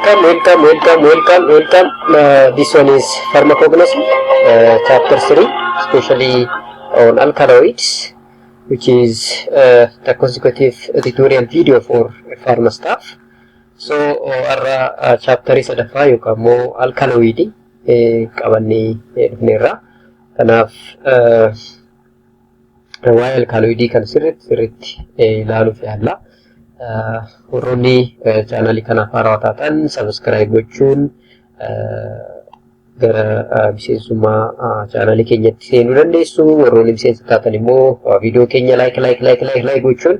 Welcome, welcome, welcome, welcome, welcome. This one is pharmacognosy, chapter 3, especially on alkaloids, which is the consecutive tutorial video for pharma staff. So, har'a chapterii sadaffaa yookaan immoo alkaloidii qabannee dhufneerra. Kanaaf waa'ee alkaloidii kan sirriitti sirriitti ilaaluuf yaalla. Warroonni chaanalii kanaaf haarawaa taatan subscribe gochuun gara miseensummaa chaanalii keenyatti seenuu dandeessu. Warroonni miseensa taatan immoo viidiyoo keenya like, like, like, like, like gochuun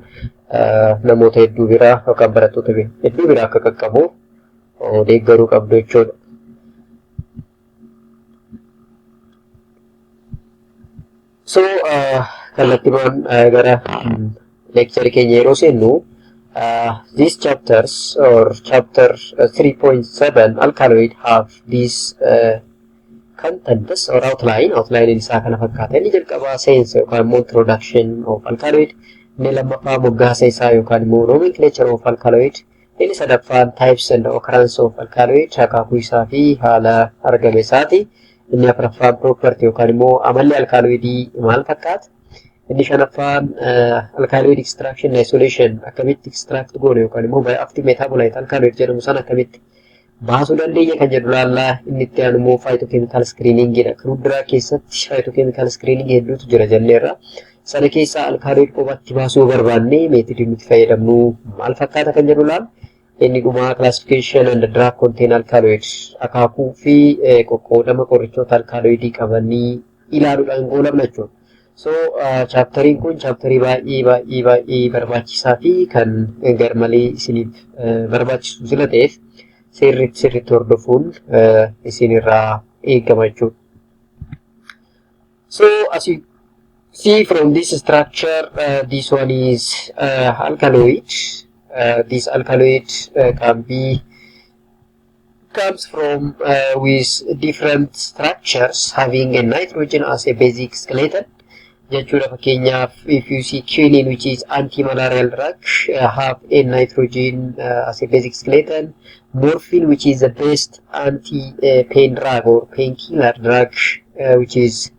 namoota hedduu biraa yookaan barattoota hedduu biraa akka qaqqabu deeggaruu qabdu jechuudha. So kallattiimaan gara lecture keenya yeroo seennu, these chapters or chapter 3.7 alkaloid have these contents or outline. Outline isaa kana fakkaata. Inni jalqabaa seensa yookaan immoo introduction of alkaloid. Inni lammaffaa moggaasa isaa yookaan immoo nomenclature of alkaloid. Inni sadaffaan types and occurrence of alkaloid, akaakuu isaa fi haala argame isaati. Inni afuraffaan property yookaan immoo amalli alkaloidii maal fakkaata. Inni shanaffaan alkaloid extraction and isolation, akkamitti extract goone yookaan immoo bioactive metabolite alkaloid jedhamu sana akkamitti baasuu dandeenya kan jedhu laallaa. Inni itti aanu immoo phytochemical screening dha. Crude drug keessatti phytochemical screening hedduutu jira jenneerra. Sana keessaa alkaloid qofatti baasuu barbaanne meetodii nuti fayyadamnu maal fakkaata kan jedhu laalla. Inni dhumaa classification and drug contain alkaloid, akaakuu fi qoqqoodama qorichoota alkaloidii qabanii ilaaluudhaan goolabna jechuudha. So chapteriin kun chapterii baay'ee baay'ee baay'ee barbaachisaa fi kan garmalee isiniif barbaachisu sila ta'eef sirriitti sirriitti hordofuun isinirraa eegama jechuudha. So as you see from this structure, this one is alkaloid. This alkaloid can be comes from with different structures having a nitrogen as a basic skeleton jechuudha. Fakkeenyaaf, if you see quinine, which is anti-malarial drug, have a nitrogen as a basic skeleton. Morphine, which is the best anti-pain drug or painkiller drug, which is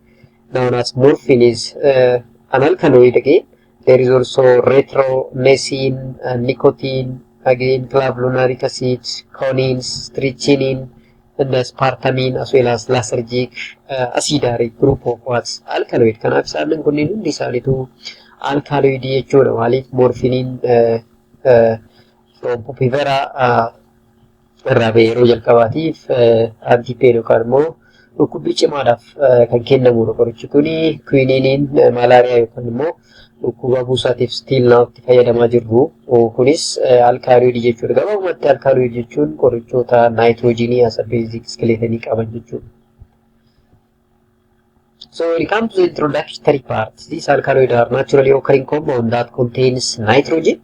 known as morphine, is an alkaloid again. There is also retronecine, nicotine, again clavulanic acid, conines, strychnine, and aspartamine, as well as lysergic acid are a group of what? Alkaloid. Kanaaf isaan kunneen hundi isaaniitu alkaloid jechuudha. Maaliif morphiniin from Papaver irraa ba'e yeroo jalqabaatiif anti-pain yookaan immoo dhukkubbii cimaadhaaf kan kennamudha qorichi kuni. Quininiin malaariyaa yookaan immoo dhukkuba buusaatiif still now itti fayyadamaa jirru. Kunis alkaloid jechuudha. Gabaabumatti alkaloid jechuun qorichoota naayitiroojiinii as a basic skeletonii qaban jechuudha. So when it comes to the introductory part, these alkaloid are naturally occurring compound that contains nitrogen.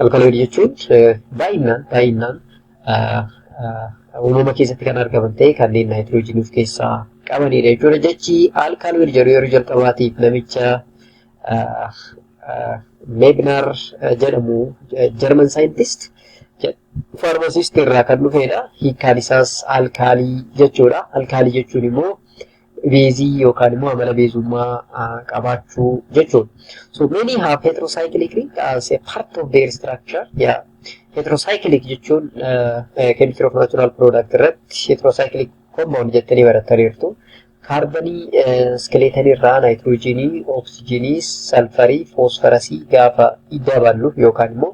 Alkaloid jechuun baay'inaan baay'inaan uumama keessatti kan argaman ta'e kanneen naayitiroojiinii of keessaa qabanidha jechuudha. Jechi alkaloid jedhu yeroo jalqabaatiif namicha Meebnar jedhamu, German scientist, pharmacist irraa kan dhufedha. Hiikkaan isaas alkaalii jechuudha. Alkaalii jechuun immoo beezii yookaan immoo amala beezummaa qabaachuu jechuudha. So many have heterocyclic ring as a part of their structure. Yeah. Heterocyclic jechuun chemistry of natural product irratti heterocyclic compound jettanii barattaniirtu. Kaarbanii skeletonii irraa naayitiroojiinii, oksijiinii, salfarii, foosfarasii gaafa daballu yookaan immoo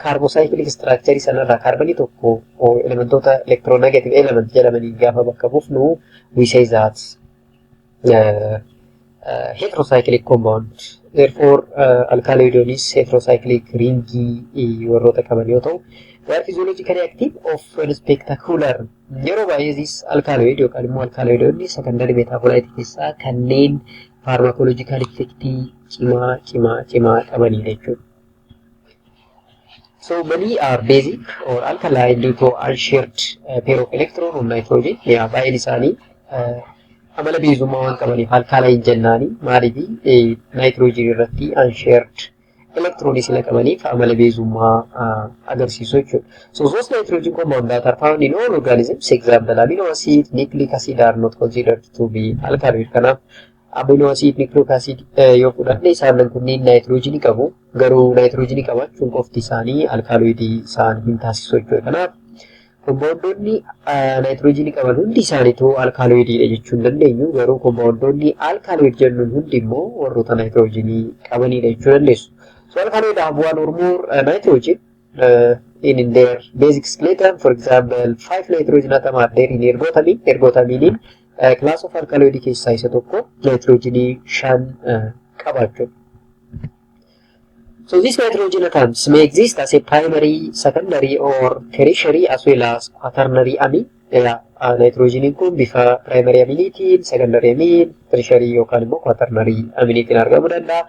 carbocyclic structure sanarraa kaarbanii tokko elementoota electronegative element jedhamanii gaafa bakka buufnu, we say that heterocyclic compound. Therefore, alkaloidonis heterocyclic ringii warroota qaban yoo ta'u, they are physiologically active of spectacular. Yeroo baay'ee this alkaloid yookaan immoo alkaloidonni secondary metabolite keessaa kanneen pharmacological effectii cimaa cimaa cimaa qabanidha jechuudha. So many are basic or alkaline due to unshared pair of electron on nitrogen. Yaa, baay'een isaanii amala beezummaa waan qabaniif alkaline jennaani. Maaliif? Nitrogen irratti unshared Elektiroonii sila qabaniif amala beezummaa agarsiisu jechuudha. So those nitrogen compound that are found in all organisms, example amino acid, nucleic acid, are not considered to be alkaloid. Kanaaf amino acid, nucleic acid yoo fudhanne isaan kunneen naayitiroojiinii qabu. Garuu naayitiroojiinii qabaachuun qofti isaanii alkaaloidii isaan hin taasisu jechuudha. Kanaaf kompoondoonni naayitiroojiinii qaban hundi isaaniitu alkaaloidiidha jechuu hin dandeenyu. Garuu kompoondoonni alkaaloid jennuun hundi immoo warroota naayitiroojiinii qabanidha jechuu dandeessu. So alkaloid have one or more nitrogen in their basic skeleton. For example, five nitrogen atom are there in ergotamine. Ergotamine class of alkaloid keessaa isa tokko, nitrogenii shan qaba jechuudha. So these nitrogen atoms may exist as a primary, secondary or tertiary as well as quaternary amine. Nitrogeniin kun bifa primary aminiitiin, secondary amine, tertiary yookaan immoo quaternary aminiitiin argamuu danda'a.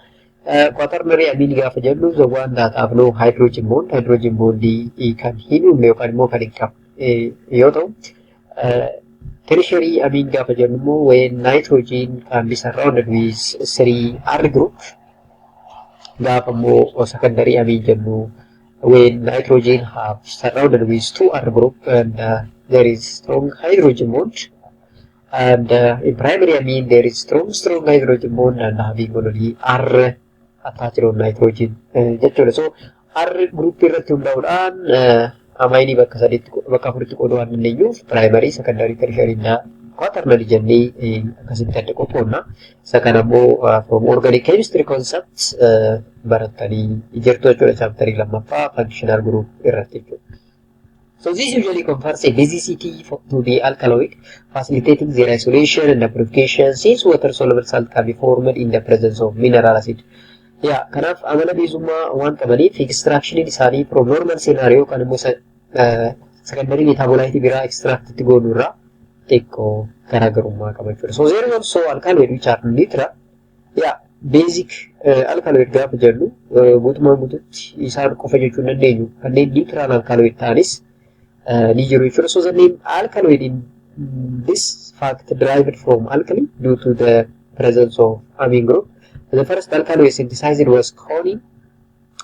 Quaternary amine gaafa jennu the one that have no hydrogen bond, hydrogen bondii kan hin uumne yookaan immoo kan hin qabne yoo ta'u, tertiary amine gaafa jennu immoo when nitrogen can be surrounded with three R group. Gaafa immoo secondary amine jennu when nitrogen have surrounded with two R group and there is strong hydrogen bond, and in primary amine there is strong hydrogen bond and having only R attached on nitrogen jechuudha. So R group irratti hundaa'uudhaan amaayinii bakka sadiitti, bakka afuritti qooduu waan dandeenyuuf primary, secondary, tertiary እና quaternary jennee akkasitti adda qoqqoodna. Isa kana immoo from organic chemistry concepts barattanii jirtu jechuudha, chapterii lammaffaa functional group irratti jechuudha. So this usually confers a basicity to the alkaloid, facilitating their isolation and purification, since water soluble salt can be formed in the presence of mineral acid. Yaa, kanaaf amala beezummaa waan qabaniif extractioniin isaanii from normal scenario yookaan immoo secondary metabolite biraa extract itti goonu irraa xiqqoo garaagarummaa qaba jechuudha. So there is also alkaloid which are neutral. Yaa, basic alkaloid gaafa jennu guutumaan guututti isaan qofa jechuu hin dandeenyu. Kanneen neutral alkaloid ta'anis ni jiru jechuudha. So the name alkaloid in this fact derived from alkali due to the presence of amine group. The first alkaloid synthesized was coniine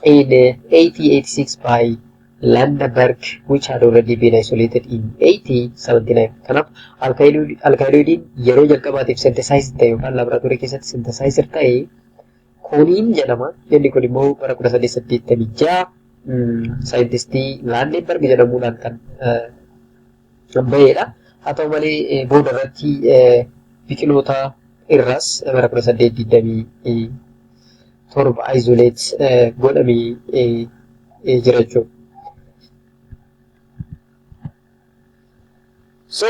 in 1886 by Landenberg, which had already been isolated in 1879. Kanaaf alkaloidiin yeroo jalqabaatiif synthesized ta'e yookaan laaboraatoorii keessatti synthesized ta'e coniine jedhama. Inni kun immoo bara 1886 saayintistii Landenberg jedhamuudhaan kan bahedha. Haa ta'u malee booda irratti biqiloota irraas bara 1827 isolate godhamee jira jechuudha. So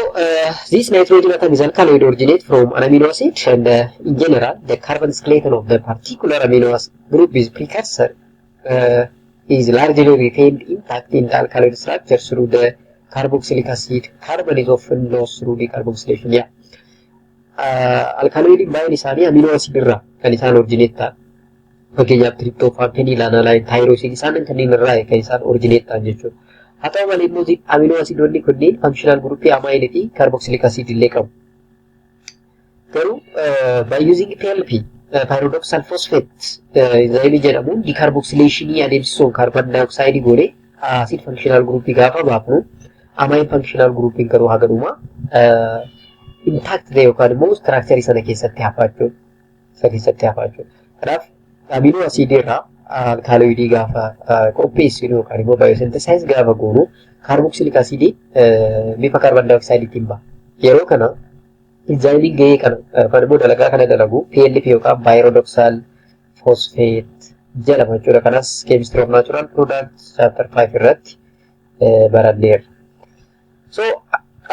this nitrogen atom is alkaloid originate from an amino acid, and in general the carbon skeleton of the particular amino acid group is precursor is largely retained intact in the alkaloid structure through the carboxylic acid. Carbon is often lost through decarboxylation. Yeah. Alkaloidiin baay'een isaanii amino acid irraa kan isaan originate ta'an. Fakkeenyaaf tryptophan, phenylalanine, tyrosine isaan kanneen irraa kan isaan originate ta'an jechuudha. Haa ta'u malee immoo amino acidoonni kunneen functional groupii amine fi carboxylic acid illee qabu. Garuu by using PLP, pyridoxal phosphate enzyme jedhamuun decarboxylationii adeemsisuun carbon dioxide goonee acid functional groupii gaafa baafnu amine functional groupiin garuu haga dhumaa intact ta'e yookaan immoo structure sana keessatti hafaa jechuudha. Isa keessatti hafaa jechuudha. Kanaaf amino acidii irraa alkaaloidii gaafa qopheessinu yookaan immoo biosynthesize gaafa goonu carboxylic acidii bifa carbon dioxideetiin baha. Yeroo kana enzymiin gahee kana yookaan immoo dalagaa kana dalagu PLP yookaan pyridoxal phosphate jedhama jechuudha. Kanas chemistry of natural products chapter 5 irratti baranneerra. So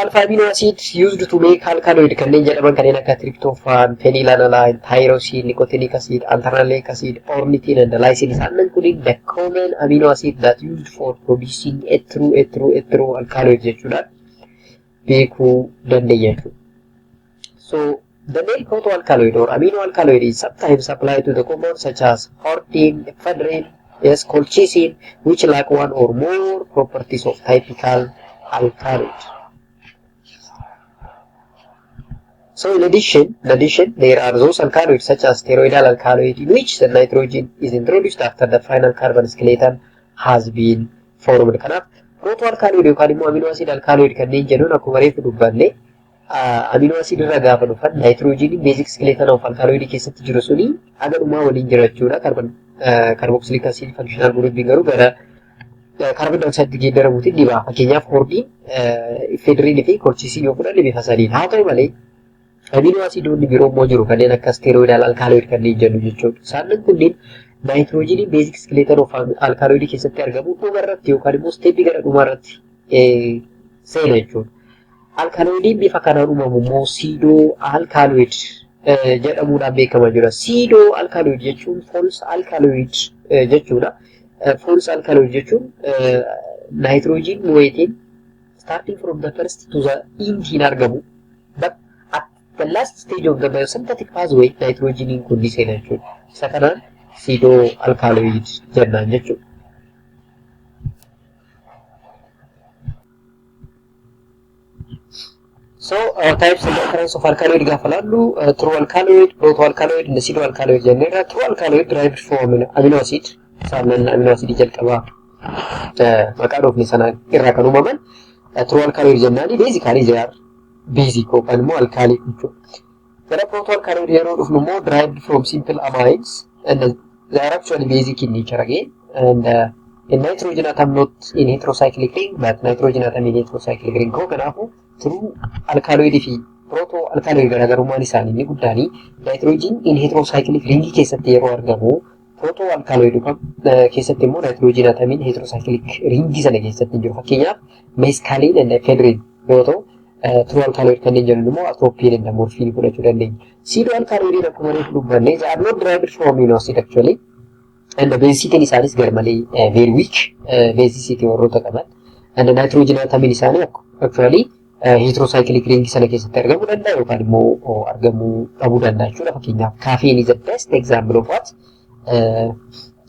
alpha amino acid used to make alkaloid kanneen jedhaman kanneen akka tryptophan, phenylalanine, tyrosine, nicotinic acid, anthranilic acid, ornithine and lysine isaan kunniin the common amino acid that used for producing a true alkaloid jechuudhaan beekuu dandeenya jechuudha. So the name protoalkaloid or amino alkaloid is sometimes applied to the compounds such as hordein, ephedrine, yes, colchicine, which lack one or more properties of typical alkaloid. So in addition, there are those alkaloids such as steroidal alkaloid in which the nitrogen is introduced after the final carbon skeleton has been formed. Kanaaf proto alkaloid yookaan immoo amino acid alkaloid kanneen jennuun akkuma reefu dubbanne amino acid irra gaafa dhufan nitrogen basic skeleton of alkaloid keessatti jiru suni haga dhumaa waliin jira jechuudha. Carbon carboxylic acid functional group garuu gara carbon dioxide geeddaramuutiin ni ba'a. Fakkeenyaaf, hordiin ephedrine fi colchicine yoo fudhanne bifa sadiin haa ta'u malee amino acidoonni biroo immoo jiru, kanneen akka steroidal alkaloid kanneen jennu jechuudha. Isaan kunneen nitrogeniin basic skeleton of alkaloid keessatti argamu dhuma irratti yookaan immoo stepii gara dhumaa irratti seena jechuudha. Alkaloidiin bifa kanaan uumamu immoo pseudo alkaloid jedhamuudhaan beekamaa jira. Pseudo alkaloid jechuun false alkaloid jechuudha. False alkaloid jechuun nitrogen moietyiin starting from the first to the end hin argamu. But at the last stage of the biosynthetic pathway nitrogeniin kun ni seena jechuudha. Isa kanaan pseudo alkaloid jennaan jechuudha. So types and occurrence of alkaloid gaafa laallu, true alkaloid, proto alkaloid, and pseudo alkaloid jenneerra. True alkaloid derived from amino acid, isaan amino acid jalqabaa maqaa dhoofne sana irraa kan uumaman true alkaloid jennaani. Basically they are basic yookaan immoo alkali jechuudha. Gara proto alkaloid yeroo dhufnu immoo derived from simple amines and they are actually basic in nature again and a nitrogen atom not in heterocyclic ring but nitrogen atom in heterocyclic ring. Kanaafuu true alkaloid fi proto alkaloid garaagarummaan isaanii inni guddaanii nitrogen in heterocyclic ring keessatti yeroo argamu, proto alkaloid keessatti immoo nitrogen atomiin heterocyclic ring sana keessatti hin jiru. Fakkeenyaaf, mescaline and ephedrine yoo ta'u, true alkaloid kanneen jennu immoo atropine and morphine fudhachuu dandeenya. Pseudo alkaloid akkuma reefu dubbanne, they are not derived from amino acid actually. And the basicity isaanis garmalee very weak basicity warroota qaban. And the nitrogen atomiin isaanii actually heterocyclic ring sana keessatti argamuu danda'a yookaan immoo argamuu dhabuu danda'a jechuudha. Fakkeenyaaf, caffeine is the best example of what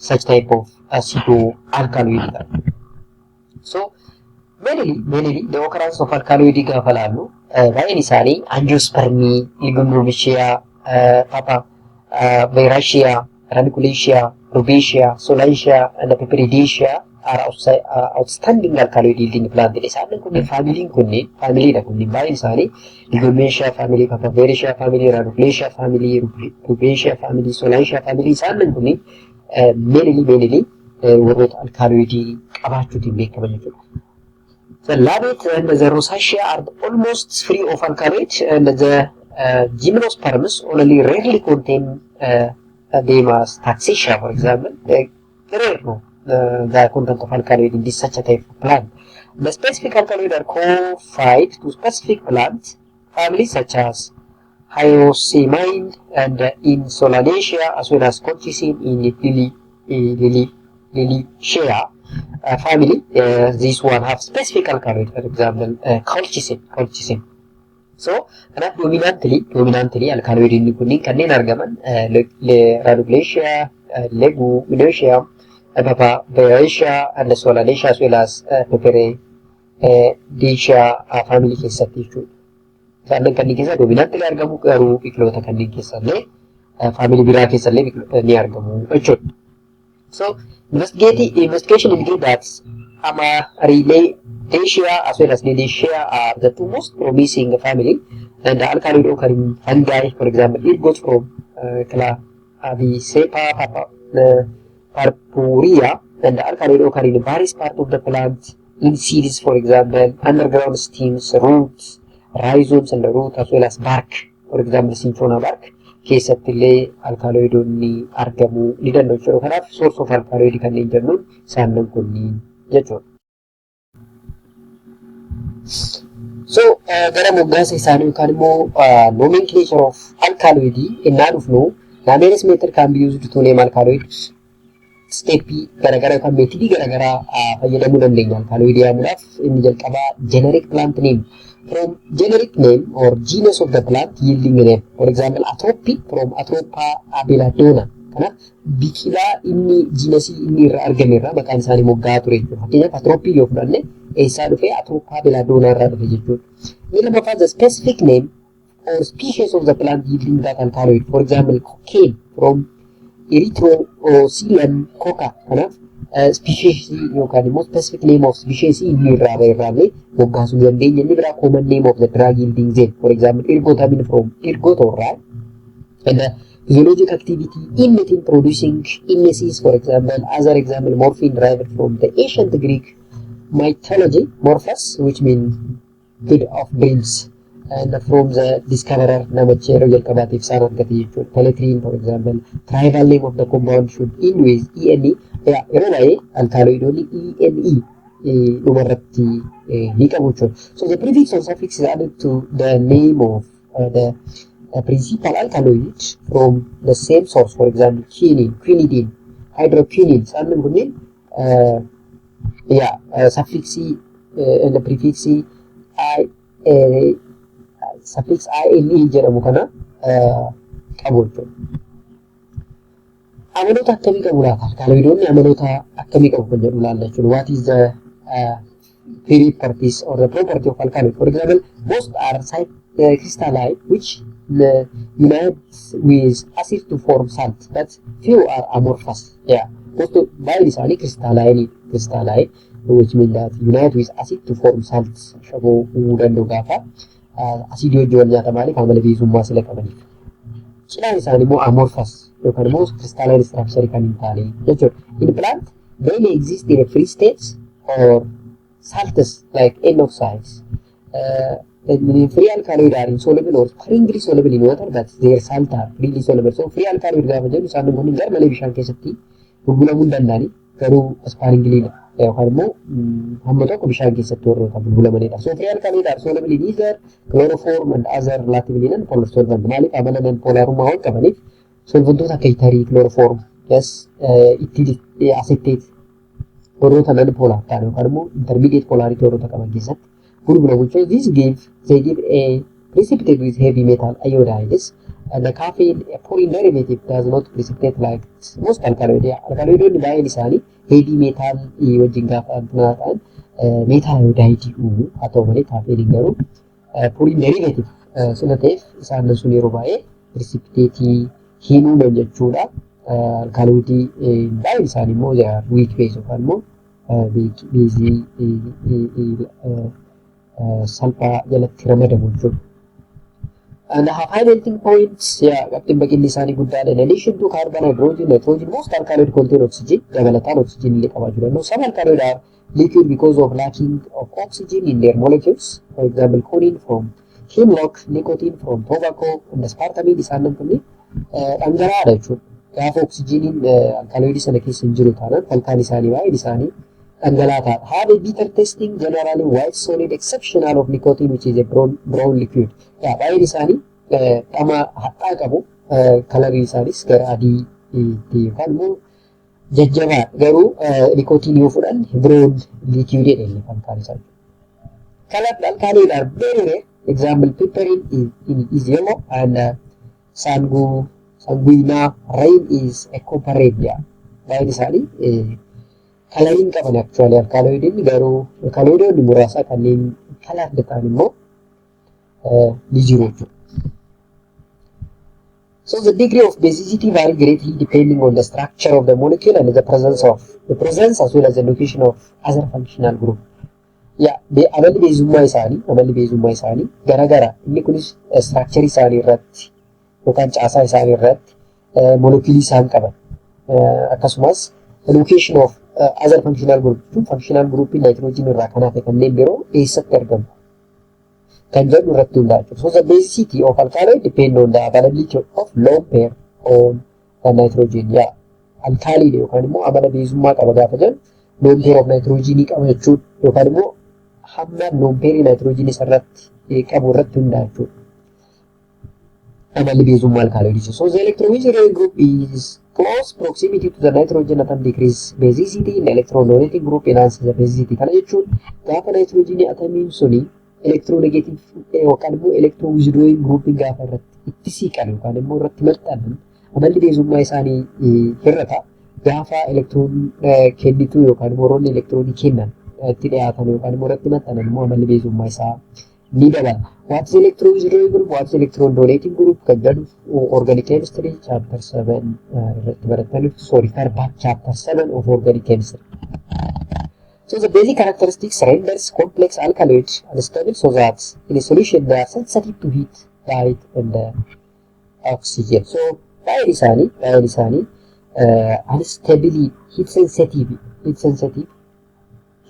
such type of pseudo alkaloid. So mainly the occurrence of alkaloid gaafa laallu, baay'een isaanii angiospermii, Leguminosae, Papaveraceae, Ranunculaceae, Rubiaceae, Solanaceae and Berberidaceae are outstanding alkaloid yielding plant. Isaan kunneen familyiin kunneen familyiidha, kunneen baay'een isaanii Leguminosae family, Papaveraceae family, Ranunculaceae family, Rubiaceae family, Solanaceae family, isaan kunneen mainly warroota alkaloidii qabaachuutiin beekaman jechuudha. The Labiatae and the Rosaceae are almost free of alkaloid and the gymnosperms only rarely contain them as Taxaceae, for example. Rare no, the content of alkaloid in this such a type of plant. The specific alkaloid are confined to specific plant families such as hyoscyamine and in Solanaceae, as well as colchicine in Liliaceae family. This one have specific alkaloid, for example, colchicine. Colchicine. So, kanaaf dominantly alkaloidiin kunniin kanneen argaman Ranunculaceae, Leguminosae, Papaveraceae and Solanaceae as well as Berberidaceae family keessatti jechuudha. Isaan kanneen keessa dominantly argamu, garuu biqiloota kanneen keessallee family biraa keessallee ni argamu jechuudha. So, investigation indicate that Amaryllidaceae as well as Liliaceae are the two most promising family and the alkaloid occurring fungi, for example, ergot from Claviceps purpurea, and the alkaloid occurring in various parts of the plant in seeds, for example, underground stems, roots, rhizomes and the root as well as bark, for example, cinchona bark keessatti illee alkaloidoonni argamuu ni danda'u jechuudha. Kanaaf source of alkaloid kanneen jennuun isaan kunniin jechuudha. So gara moggaasa isaanii yookaan immoo nomenclature of alkaloid innaa dhufnu, numerous method can be used to name alkaloid. Stepii garaagaraa yookaan methodii garaagaraa fayyadamuu dandeenya alkaloidii yaamuudhaaf. Inni jalqabaa generic plant name, from generic name or genus of the plant yielding name. For example, atropine from Atropa belladonna. Kanaaf biqilaa inni genusii inni irraa argame irraa maqaan isaanii moggaa ture jechuudha. Fakkeenyaaf, atropine yoo fudhanne eessaa dhufe? Atropa belladonna irraa dhufe jechuudha. Inni lammaffaa the specific name or species of the plant yielding that alkaloid. For example, cocaine from Erythroxylon coca. Kanaaf species yookaan immoo specific name of species inni irraa bahe irraallee moggaasuu dandeenya. Inni biraa common name of the drug yielding them. For example, ergotamine from ergot irraa and the physiologic activity emetine producing emesis, for example. Other example, morphine derived from the ancient Greek mythology, Morpheus, which means god of dreams, and from the discoverer namicha yeroo jalqabaatiif isaan argate jechuudha. Pellethrin, for example, trivial name of the compound should end with ENE. Yeroo baay'ee alkaaloidoonni ENE dhumarratti ni qabu jechuudha. So the prefix or suffix is added to the name of the principal alkaloid from the same source. For example, quinine, quinidine, hydroquinine. Isaan kunneen yaa suffixii and prefixii I suffix INE jedhamu kana qabu jechuudha. Amaloota akkamii qabu laata? Alkaaloidoonni amaloota akkamii qabu kan jedhu ilaalla jechuudha. What is the properties or the property of alkaloid? For example, most are crystalline, which unites with acid to form salt, but few are amorphous. Yeah, most baay'een isaanii crystalline, which mean that unite with acid to form salts. Ashaboo uumuu danda'u gaafa asiidii wajjin wal nyaata, maaliif amala beezummaa sila qabaniif. Cinaan isaanii immoo amorphous yookaan immoo crystalline structure kan hin taane jechuudha. In plant, they may exist in a free state or salts like N oxides. Free alkaloid are insoluble or sparingly soluble in water, but their salt are freely soluble. So free alkaloid gaafa jennu isaan kun gar malee bishaan keessatti bulbulamuu hin danda'ani, garuu sparingly yookaan immoo hamma tokko bishaan keessatti warroota bulbulamanidha. So free alkaloid are soluble in ether, chloroform and other relatively non-polar solvent. Maaliif amala non-polarummaa waan qabaniif solventoota akka etherii, chloroform, yes, ethyl acetate warroota non-polar ta'an yookaan immoo intermediate polarity warroota qaban keessatti bulbulamu. So these give they give a precipitate with heavy metal iodides, and the caffeine, a purine derivative, does not precipitate like most alkaloid. Alkaloidoonni baay'een isaanii heavy metal wajjin gaafa ta'an metal iodide uumu. Haa ta'u malee caffeine garuu purine derivative sila ta'eef isaan sun yeroo baay'ee precipitate hin uuman jechuudha. Alkaloidii baay'een isaanii immoo weak base yookaan immoo beezii salphaa jalatti ramadamu jechuudha. And have high melting points, yeah, qabxiin baqinni isaanii guddaadha. In addition to carbon, hydrogen, nitrogen, most alkaloid contain oxygen. Dabalataan oxygen illee qabaachuu danda'u. Some alkaloid are liquid because of lacking of oxygen in their molecules. For example, quinine from hemlock, nicotine from tobacco, and aspartame isaan kunniin dhangala'aadha jechuudha. Gaafa oxygeniin alkaloidii sana keessa hin jiru taanaan falkaan isaanii baay'een isaanii dhangala'aa ta'a. Have a bitter tasting, generally white solid, exceptional of nicotine, which is a brown liquid. Yaa baay'een isaanii dhama hadhaa qabu. Colorii isaanis gara adii yookaan immoo jajjabaa, garuu nicotine yoo fudhanne brown liquid jedhanii falkaan isaa. Colored alkaloid are very rare. Example, piperine is yellow and sanguinarine is a copper red. Yeah. Baay'een isaanii coloriin qaban actually alkaaloidiin, garuu alkaaloidoonni muraasa kanneen colored ta'an immoo ni jiru jechuudha. So the degree of basicity vary greatly depending on the structure of the molecule and the presence as well as the location of other functional group. Yaa amalli beezummaa isaanii garagara. Inni kunis structure isaanii irratti yookaan caasaa isaanii irratti, moleculeii isaan qaban, akkasumas location of other functional group jechuun functional group nitrogen irraa kan hafe kanneen biroo eessatti argamu kan jedhu irratti hundaa'a jechuudha. So the basicity of alkaloid depend on the availability of lone pair on the nitrogen. Yaa alkaaliidha yookaan immoo amala beezummaa qaba gaafa jennu lone pair of nitrogenii qaba jechuudha, yookaan immoo hamma lone pairii nitrogenii isarratti qabu irratti hundaa'a jechuudha. Amalli beezummaa alkaaloidii. So the electron group is close proximity to the nitrogen atom decrease basicity and electron donating group enhances the basicity. Kana jechuun gaafa nitrogenii atomiin suni electronegative yookaan immoo electron withdrawing group gaafa irratti itti siqan yookaan immoo irratti maxxanan amalli beezummaa isaanii hir'ata. Gaafa electron kennituu yookaan immoo warroonni electronii kennan itti dhiyaatan yookaan immoo irratti maxxanan immoo amalli beezummaa isaa ni dabala. What is electron withdrawing group? What is electron donating group? Kan jedhu organic chemistry chapter 7 irratti barataniif, so refer back chapter 7 of organic chemistry. So the basic characteristics renders complex alkaloids unstable so that in a solution they are sensitive to heat, light and oxygen. So baay'een isaanii unstable, heat sensitive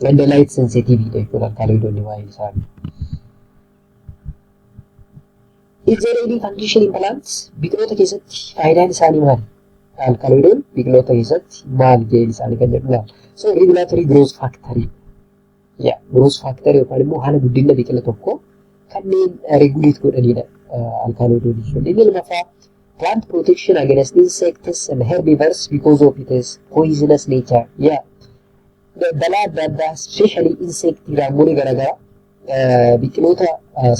and light sensitive jechuudha alkaloidonni baay'een isaanii. Is there any function in plants? Biqiloota keessatti faayidaan isaanii maali? Alkaloidoon biqiloota keessatti maal gaheen isaanii kan jedhu ilaalla. So regulatory growth factor. Yeah, growth factor yookaan immoo haala guddina biqila tokkoo kanneen regulate godhanidha alkaloidoon jechuudha. Inni lammaffaa, plant protection against insects and herbivores because of its poisonous nature. Yeah. Balaa adda addaa, especially insect, raammolee garaagaraa biqiloota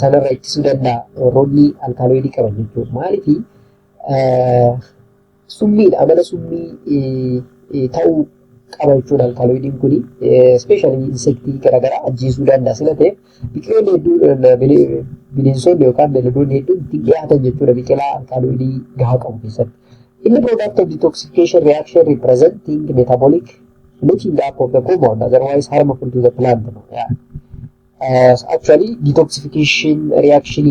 sanarra ittisuu danda'a warroonni alkaaloidii qaban jechuudha. Maaliif? Summiidha, amala summii ta'uu qaba jechuudha alkaaloidiin kuni, especially insectii garaagaraa ajjeesuu danda'a sila ta'eef biqiloonni hedduun, bineensonni yookaan beeyladoonni hedduun ittiin dhiyaatan jechuudha biqilaa alkaaloidii gahaa qabu keessatti. Inni product of detoxification reaction representing metabolic looking up of the compound otherwise harmful to the plant. No? Yeah. Actually detoxification reaction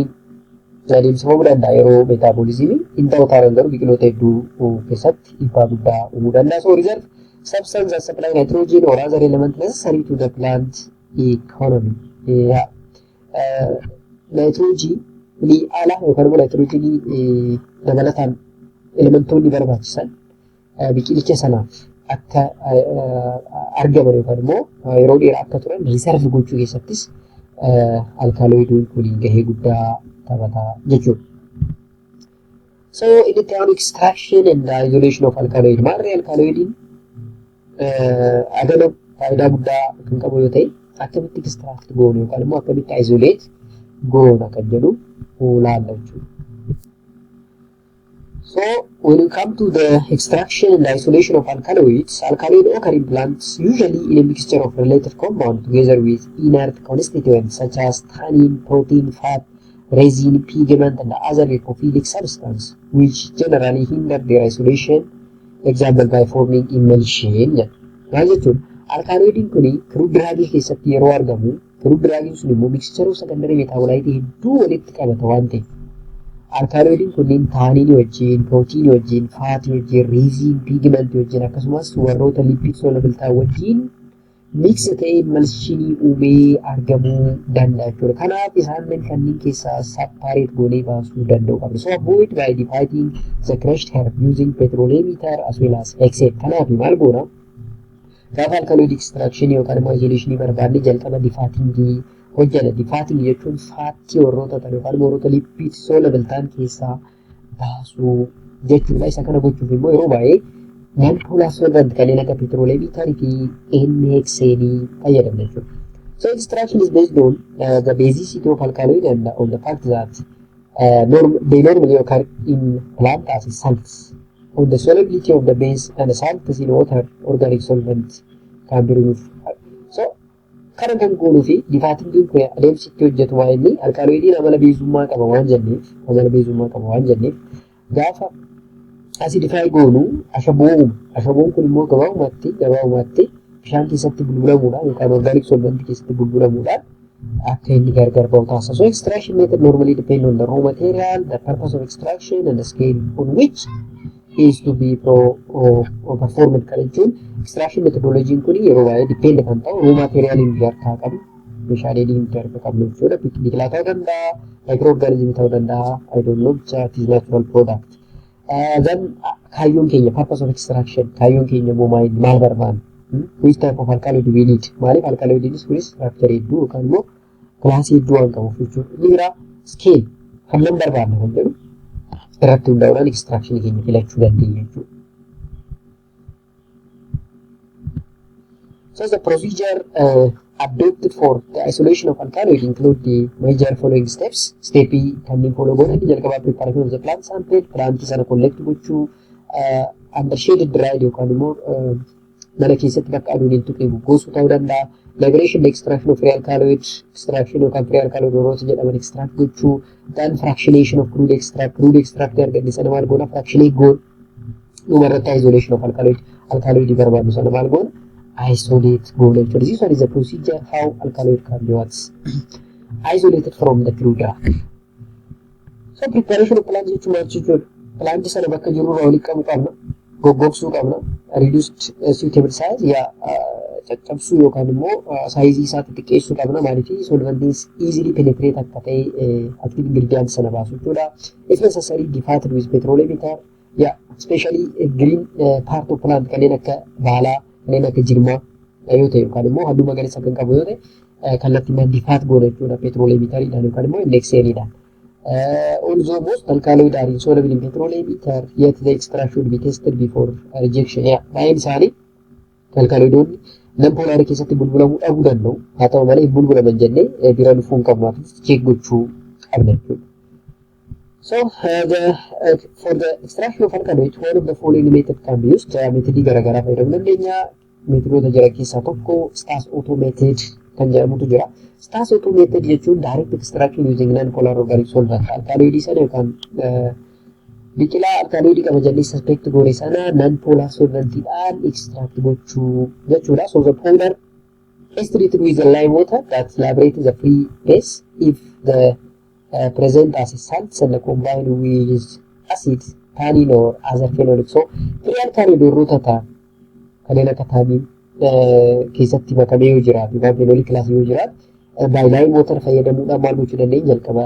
adeemsifamuu danda'a yeroo metabolismii hin ta'u taanaan garuu biqiloota hedduu keessatti dhiibbaa guddaa uumuu danda'a. So reserve substance that supply nitrogen or other element necessary to the plant economy. Yeah. Nitrogenii ala yookaan immoo nitrogenii dabalataan elementoonni barbaachisan biqilicha sanaaf akka argaman yookaan immoo yeroo dheeraa akka turan reserve gochuu keessattis alkaaloidiin kun gahee guddaa taphata jechuudha. So inni itti aanu extraction and isolation of alkaloid. Maarree alkaloidiin agana faayidaa guddaa kan qabu yoo ta'e, akkamitti extract goonu yookaan immoo akkamitti isolate goona kan jedhu ilaalla jechuudha. So when we come to the extraction and isolation of alkaloids, alkaloid occur in plants usually in a mixture of related compound together with inert constituents such as tannin, protein, fat, resin, pigment, and other lipophilic substance, which generally hinder their isolation, example by forming emulsion. Maal jechuun? Alkaloidiin kun crude drugii keessatti yeroo argamu, crude drugiin sun immoo mixture of secondary metabolite hedduu walitti qabata waan ta'eef, alkaaloidiin kunneen tanninii wajjin, proteinii wajjin, fatii wajjin, resin, pigmentii wajjin, akkasumas warroota lipid soluble ta'an wajjin mix ta'ee emulsionii uumee argamuu danda'a jechuudha. Kanaaf isaan kanneen keessaa separate goonee baasuu danda'u qabna. So avoid by defatting the crushed herb using petroleum ether as well as hexane. Kanaaf maal goona? Gaafa alkaloid extraction yookaan immoo isolation barbaanne jalqaba defattingii hojjenna. Defatting jechuun fatii warroota ta'an yookaan immoo warroota lipid soluble ta'an keessaa baasuu jechuudha. Isa kana gochuuf immoo yeroo baay'ee non polar solvent kanneen akka petroleum ether fi n-hexane fayyadamna jechuudha. So extraction is based on the basicity of alkaloid and on the fact that they normally occur in plant as salts. On the solubility of the base and salts in water, organic solvent can be removed. So kana kan goonuu fi defattingiin kun adeemsi itti hojjetu waa inni alkaaloidiin amala baseummaa qaba waan jenneef, gaafa acidify goonu ashaboo uuma. Ashaboon kun immoo gabaabumatti bishaan keessatti bulbulamuudhaan yookaan organic solvent keessatti bulbulamuudhaan akka inni gargar bahu taasisa. So extraction method normally depend on the raw material, the purpose of extraction and the scale on which is to be or performed. Kan jechuun extraction methodology kun yeroo baay'ee depend kan ta'u raw material nuti harkaa qabnu, meeshaalee nuti harkaa qabnu jechuudha. Biqilaa ta'uu danda'a, microorganism ta'uu danda'a, I don't know, it is natural product. Then kaayyoon keenya, purpose of extraction, kaayyoon keenya immoo maal barbaanna? Which type of alkaloid we need? Maaliif alkaloidiinis kunis structure hedduu yookaan immoo classii hedduu waan qabuuf jechuudha. Inni biraa scale, hammam barbaanna kan jedhu irratti hundaa'uudhaan extraction keenya filachuu dandeenya jechuudha. So the procedure adopted for the isolation of alkaloid include the major following steps. Stepii kanneen follow godhan: jalqabaa preparation of the plant sample, plant sana collect gochuu, under shaded dried yookaan immoo Mana keessatti bakka aduun hin tuqne gogsuu ta'uu danda'a. Liberation, extraction of free alkaloid, extraction yookaan free alkaloid warroota jedhaman extract gochuu, then fractionation of crude extract, crude extract arganne sana maal goona, fractionate goona. Dhumarratti isolation of alkaloid, alkaloid barbaadnu sana maal goona, isolate goona jechuudha. This one is a procedure how alkaloid can be what isolated from the crude drug. So preparation of plant jechuun maal jechuudha? Plant sana bakka jirurraa walitti qabuu qabna, goggogsuu qabna, reduced suitable size yaa caccabsuu yookaan immoo sizeii isaa xixiqqeessuu qabna, maaliif solventiin easily penetrate akka ta'e active ingredient sana baasu jechuudha. If necessary, defatted with petroleum ether, yaa especially green part of plant kanneen akka baalaa, kanneen akka jirmaa yoo ta'e yookaan immoo halluu magariisa kan qabu yoo ta'e kallattiimaan defat goona jechuudha petroleum etheriidhaan yookaan immoo n-hexaneiidhaan. Although most alkaloid are insoluble in petroleum ether, yet the extract should be tested before rejection. Yeah, baay'een isaanii alkaloidoonni non polarii keessatti bulbulamuu dhabuu danda'u. Haa ta'u malee hin bulbulaman jennee bira dhufuu hin qabnu. Check gochuu qabna jechuudha. So for the extraction of alkaloid, one of the following method can be used. Methodii garaagaraa fayyadamuu dandeenya. Methodoota jiran keessaa tokko Stas-Otto method kan jedhamutu jira. Stas-Otto method jechuun direct extraction using non-polar organic solvent. Alkaloidii sana yookaan biqilaa alkaloidii qaba jennee suspect goone sana non-polar solventiidhaan extract gochuu jechuudha. So the powder is treated with the lime water that liberates the free base if the present as a salts and combined with acid, tannin or other phenolic. So free alkaloid warroota ta'an kanneen akka tannin keessatti makamee yoo jiraatu yookaan phenolic class yoo jiraatu by lime water fayyadamuudhaan maal gochuu dandeenya, jalqaba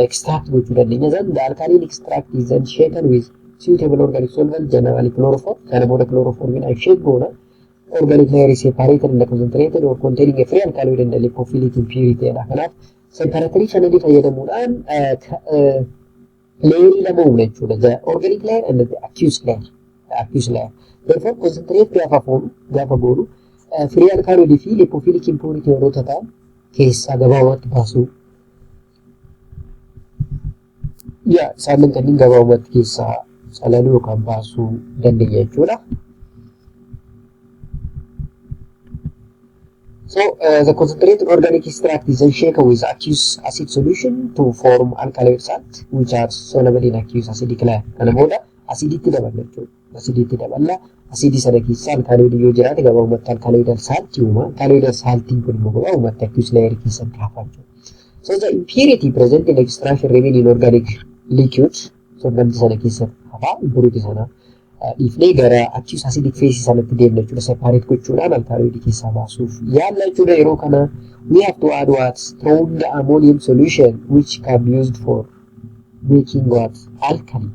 extract gochuu dandeenya. Then the alkaline extract is then shaken with suitable organic solvent, generally chloroform. Kana booda chloroformiidhaan shake goona. Organic layer is separated and concentrated or containing a free alkaloid and lipophilic impurity dha. Kanaaf separatory funnel fayyadamuudhaan layerii lama uumna jechuudha. The organic layer and the aqueous layer. The aqueous layer. Therefore concentrate gaafa goonu free alkaloid fi lipophilic impurity warroota ta'an keessaa gabaabumatti baasuu. Yaa isaan kanneen gabaabumatti keessaa calaluu yookaan baasuu dandeenya jechuudha. So the concentrated organic extract is then shaken with aqueous acid solution to form alkaloid salt which are soluble in aqueous acidic layer. Kana booda asiditti daballa jechuudha. Asiditti daballa. Asidii sana keessa alkaloid yoo jiraate gabaabumatti alkaloidal salt uuma. Alkaloidal saltiin kun immoo gabaabumatti aqueous layer keessatti hafa jechuudha. So the impurity present in extraction remain in organic liquid solvent sana keessatti hafa, impurity sana dhiifnee gara aqueous acidic phase sanatti deemna jechuudha. Separate gochuudhaan alkaloidii keessaa baasuuf yaalla jechuudha. Yeroo kana we have to add what strong ammonium solution which can be used for making what alkali.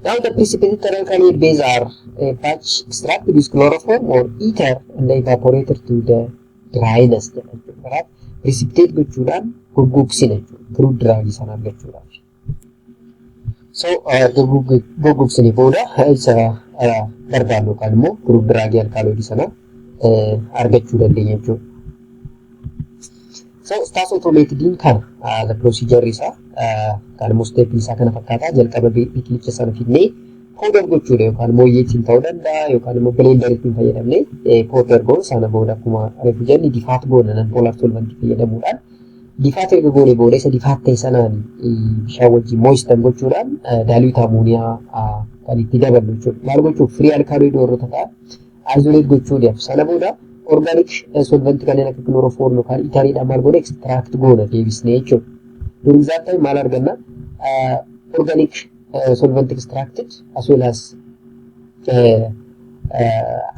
Now the precipitated alkaloid base are batch extracted with chloroform or ether and evaporated to the dryness jedha jechuudha. Kanaaf precipitate gochuudhaan goggogsina jechuudha. Crude drug sana argachuudhaaf. So goggogsine booda isa barbaannu yookaan immoo crude drug alkaloidii sana argachuu dandeenya jechuudha. So Stas-Otto methodiin kana, the procedure isaa kan immoo step isaa kana fakkaata. Jalqaba biqilicha sana fidnee powder gochuudha yookaan mooyyeetiin ta'uu danda'a yookaan immoo blender ittiin fayyadamnee powder goona. Sana booda akkuma reefu jenne defat goona non polar solventii fayyadamuudhaan. Defat erga goone booda isa defat ta'e sanaan bishaan wajjin moisten gochuudhaan dilute ammonia kan itti daballu jechuudha. Maal gochuuf? Free alkaloid warroota ta'an isolate gochuudhaaf. Sana booda organic solventii kanneen akka chloroform yookaan etheriidhaan maal goona, extract goona deebisnee jechuudha. During that time maal arganna? Organic solvent extracted as well as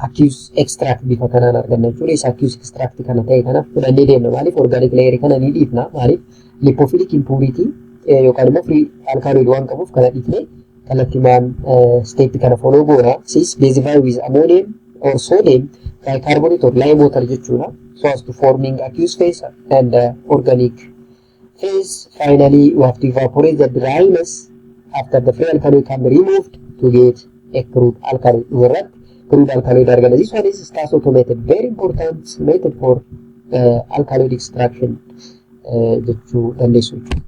aqueous extract bifa kanaan arganna jechuudha. Isa aqueous extract kana ta'e kana fudhannee deemna. Maaliif organic layer kana ni dhiifna? Maaliif lipophilic impurity yookaan immoo free alkaloid waan qabuuf kana dhiifnee kallattimaan step kana follow goona. Sis basify with ammonium or sodium bicarbonate or lime water jechuudha. So as to forming aqueous phase and organic phase. Finally, we have to evaporate the dryness after the free alkaloid can be removed to get a crude alkaloid. Irratti crude alkaloid arganna. This one is Stas-Otto method. Very important method for alkaloid extraction jechuu dandeessu jechuudha.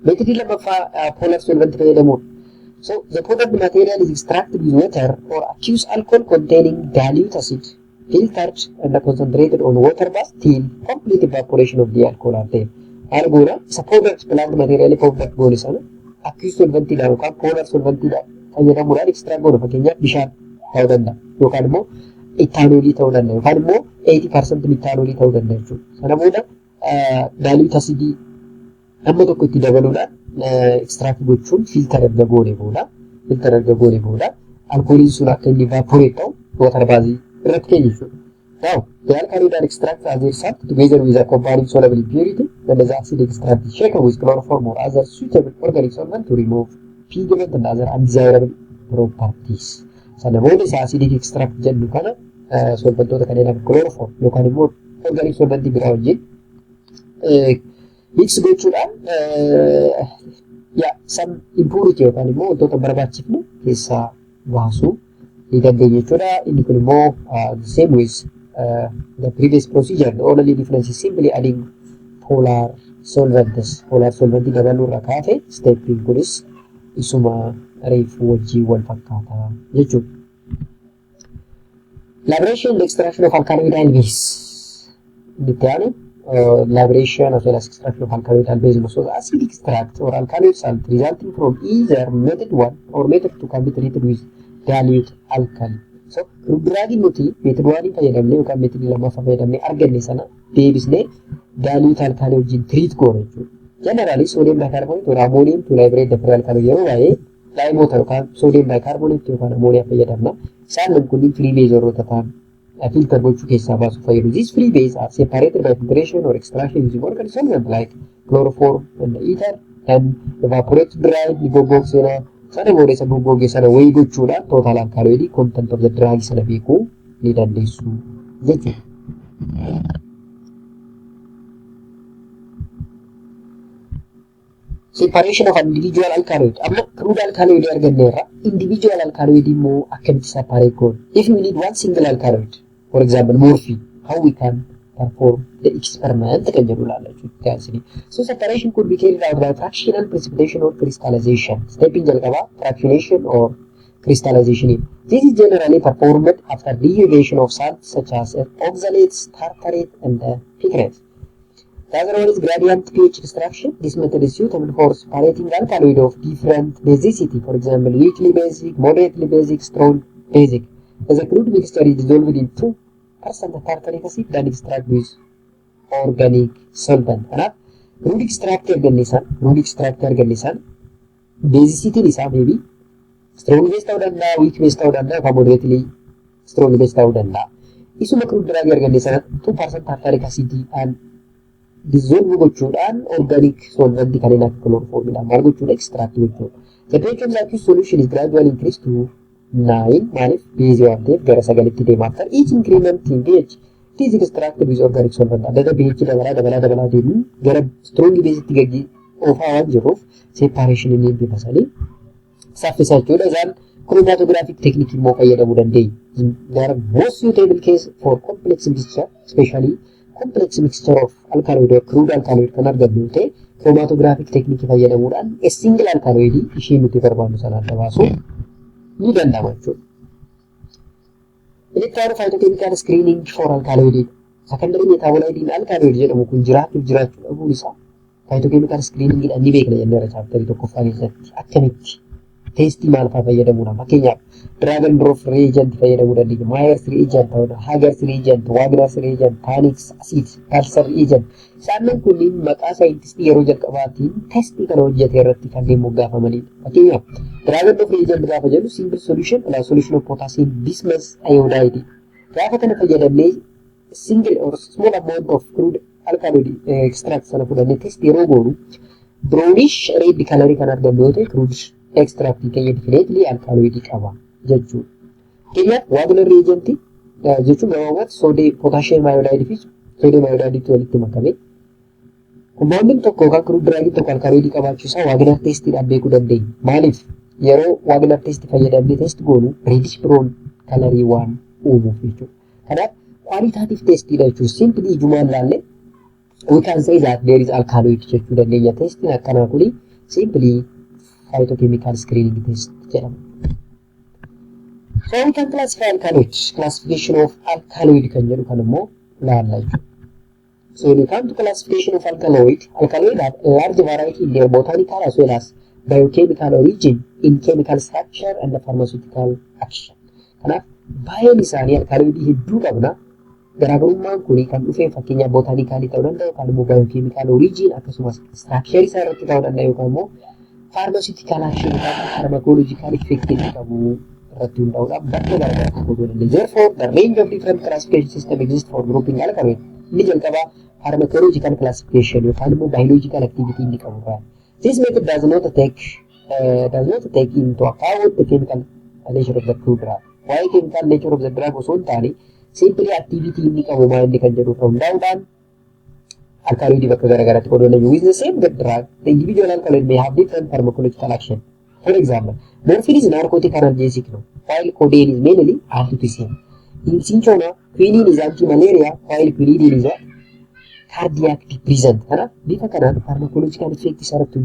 Methodii lammaffaa polar solvent fayyadamuudha. So the powdered material is extracted with water or aqueous alcohol containing dilute acid, filtered and concentrated on water bath till complete evaporation of the alcohol are there. Maal goona? Isa powdered plant material powdered goone sana aqueous solventiidhaan yookaan polar solventiidhaan fayyadamuudhaan extract goona. Fakkeenyaaf, bishaan ta'uu danda'a yookaan immoo ethanolii ta'uu danda'a yookaan immoo 80% methanolii ta'uu danda'a jechuudha. Sana booda dilute acidii amma tokko itti dabaluudhaan extract gochuun filter erga goone booda alkooliin sun akka inni evaporate ta'u water bathii irratti keenya jechuudha. Now, the alkaloid are extracted as a salt together with a compounding soluble impurity, and the acid extract is shaken with chloroform or other suitable organic solvent to remove pigment and other undesirable properties. Sana booda isa acidic extract jennu kana solventoota kanneen akka chloroform yookaan immoo organic solventii biraa wajjin mix gochuudhaan yaa some impurity yookaan immoo wantoota barbaachifne keessaa baasuu ni dandeenya jechuudha. Inni kun immoo the same with the previous procedure. The only difference is simply adding polar solvents. Polar solventii dabaluu irraa kaate steppiin kunis isuma reefu wajjin wal fakkaataa jechuudha. Liberation and extraction of alkaloidal base. Inni itti aanu liberation as well as extraction of alkaloidal base. So acid extract or alkaloid salt resulting from either method 1 or method 2 can be treated with dilute alkali. So drugii nuti method 1 fayyadamnee yookaan method lammaffaa fayyadamnee arganne sana deebisnee dilute alkali wajjin treat goona jechuudha. Generally, sodium bicarbonate or ammonium to liberate the free alkaloid. Yeroo baay'ee lime yookaan sodium bicarbonate yookaan ammonia fayyadamna. Isaan kunniin free base warroota ta'an filter gochuu keessaa baasuu fayyadu. These free base are separated by filtration or extraction using organic solvent like chloroform and ether and evaporate dry, ni goggogsina. Sana booda isa goggoge sana wayii gochuudhaan total alkaloid content of the drug sana beekuu ni dandeessu jechuudha. Separation of individual alkaloid. Amma crude alkaloid arganneerra. Individual alkaloid immoo akkamitti separate goona? If we need one single alkaloid, for example morphine, how we can perform the experiment kan jedhu ilaalla jechuudha. So separation could be carried out by fractional precipitation or crystallization. Steppiin jalqabaa fractionation or crystallization. This is generally performed after dehydration of salts such as oxalates, tartrate, and picrate. The other one is gradient pH extraction. This method is suitable for separating alkaloid of different basicity. For example, weakly basic, moderately basic, strong basic. As a crude mixture is dissolved in 2% tartaric acid, then extract with organic solvent. Kanaaf crude extract arganne san basicityn isaa maybe strong base ta'uu danda'a, weak base ta'uu danda'a, yookaan moderately strong base ta'uu danda'a. Isuma crude drug arganne sana 2% tartaric acidiidhaan dissolve gochuudhaan organic solvent kanneen akka chloroformidhaan maal gochuudha? Extract gochuudha. The pH of the aqueous solution is gradually increased to 9. Maaliif? Beezii waan ta'eef gara sagalitti deema. After each increment in pH, it is extracted with organic solvent. Adda adda pH dabalaa dabalaa dabalaa deemuun gara strong basetti gaggi oofaa waan jiruuf separation inni bifa sanii saffisa jechuudha. Isaan chromatographic technique immoo fayyadamuu dandeenya. They are most suitable case for complex mixture, especially complex mixture of alkaloid or crude alkaloid kan argannu yoo ta'e, chromatographic technique fayyadamuudhaan a single alkaloid ishee nuti barbaannu sana adda baasuu ni danda'ama jechuudha. Inni itti aanu phytochemical screening for alkaloid. Secondary metabolite alkaloid jedhamu kun jiraachuuf jiraachuu dhabuun isaa phytochemical screening dhaan ni beekna jenneera chapterii tokkoffaa keessatti. Akkamitti? Testii maal fa'aa fayyadamuudhaan? Fakkeenyaaf, Dragendorff reagent fayyadamuu dandeenya. Mayer's reagent ta'uu danda'a, Hager's reagent, Wagner's reagent, tannic acid, Kalser reagent. Isaan kunniin maqaa saayintistii yeroo jalqabaatiin testii kana hojjete irratti kanneen moggaafamanidha. Fakkeenyaaf, Dragendorff reagent gaafa jennu simple solution plus solution of potassium bismuth iodide. Gaafa kana fayyadamnee single or small amount of crude alkaloid extract sana fudhannee test yeroo goonu brownish red colorii kan argannu yoo ta'e, crude extract keenya definitely alkaloidii qaba jechuudha. Fakkeenyaaf, Wagner reagent jechuun gabaabumatti soodee potassium iodide fi sodium iodide walitti makame. Compoundiin tokko yookaan crude drugiin tokko alkaloidii qabaachuu isaa Wagner testiidhaan beekuu dandeenya. Maaliif? Yeroo Wagner test fayyadamnee test goonu reddish brown colorii waan uumuuf jechuudha. Kanaaf qualitative testiidha jechuudha. Simply ijumaan laallee we can say that there is alkaloid jechuu dandeenya. Testiin akkanaa kuni simply phytochemical screening test jedhama. So we can classify alkaloids. Classification of alkaloid kan jedhu kan immoo ilaalla jechuudha. So when we come to classification of alkaloid, alkaloid have a large variety in their botanical as well as biochemical origin, in chemical structure and the pharmaceutical action. Kanaaf baay'een isaanii alkaloidii hedduu qabna. Garaagarummaan kun kan dhufe fakkeenyaaf botanicalii ta'uu danda'a yookaan immoo biochemical origin akkasumas structure isaa irratti ta'uu danda'a yookaan immoo pharmaceutical action yookaan pharmacological effect inni qabu irratti hundaa'uudhaan bakka garaagaraatti qooduu dandeenya. Therefore, the range of different classification system exists for grouping alkaloid. Inni jalqabaa pharmacological classification yookaan immoo biological activity inni qabu irraa. This method does not take into account the chemical nature of the crude drug. Waa'ee chemical nature of the drug osoo hin taane, simply activity inni qabu maal inni kan jedhu irra hundaa'uudhaan alkaloidii bakka garaagaraatti qooduu dandeenya. With the same drug, the individual alkaloid may have different pharmacological action. For example, morphine is narcotic analgesic, no, while codeine is mainly antitussive. In cinchona, quinine is anti-malaria, while quinidine is what? Cardiac depressant. Kanaaf bifa kanaan pharmacological effect isaa irratti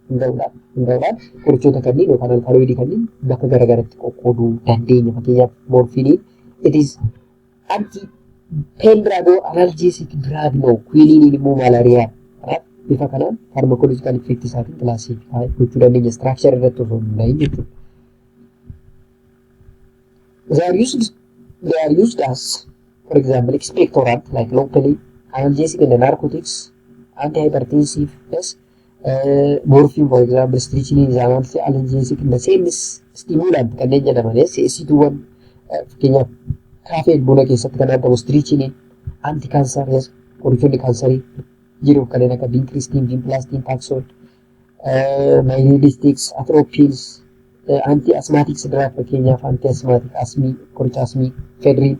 hundaa'uudhaan qorichoota kanneen yookaan alkaloidii kanneen bakka garaagaraatti qoqqooduu dandeenya. Fakkeenyaaf, morphiniin it is anti pain drug or analgesic drug no, quinine immoo malaariyaa. Kanaaf bifa kanaan pharmacological effect isaatiin classify gochuu dandeenya structure irratti osoo hin hundaa'in jechuudha. They are used as, for example, expectorant like loperamide, analgesic and narcotics, antihypertensive, yes, morphine, for example, strychnine is an analgesic and the same is stimulant kanneen jedhaman, yes, si'eessituuwwan fakkeenyaaf caffeine buna keessatti kan argamu strychnine, anti cancer, yes, qorichoonni kaansarii jiru kanneen akka vincristine, vinblastine, taxol, mydriatics, atropines, anti asthmatics drug, fakkeenyaaf anti asthmatic asmii, qoricha asmii, ephedrine,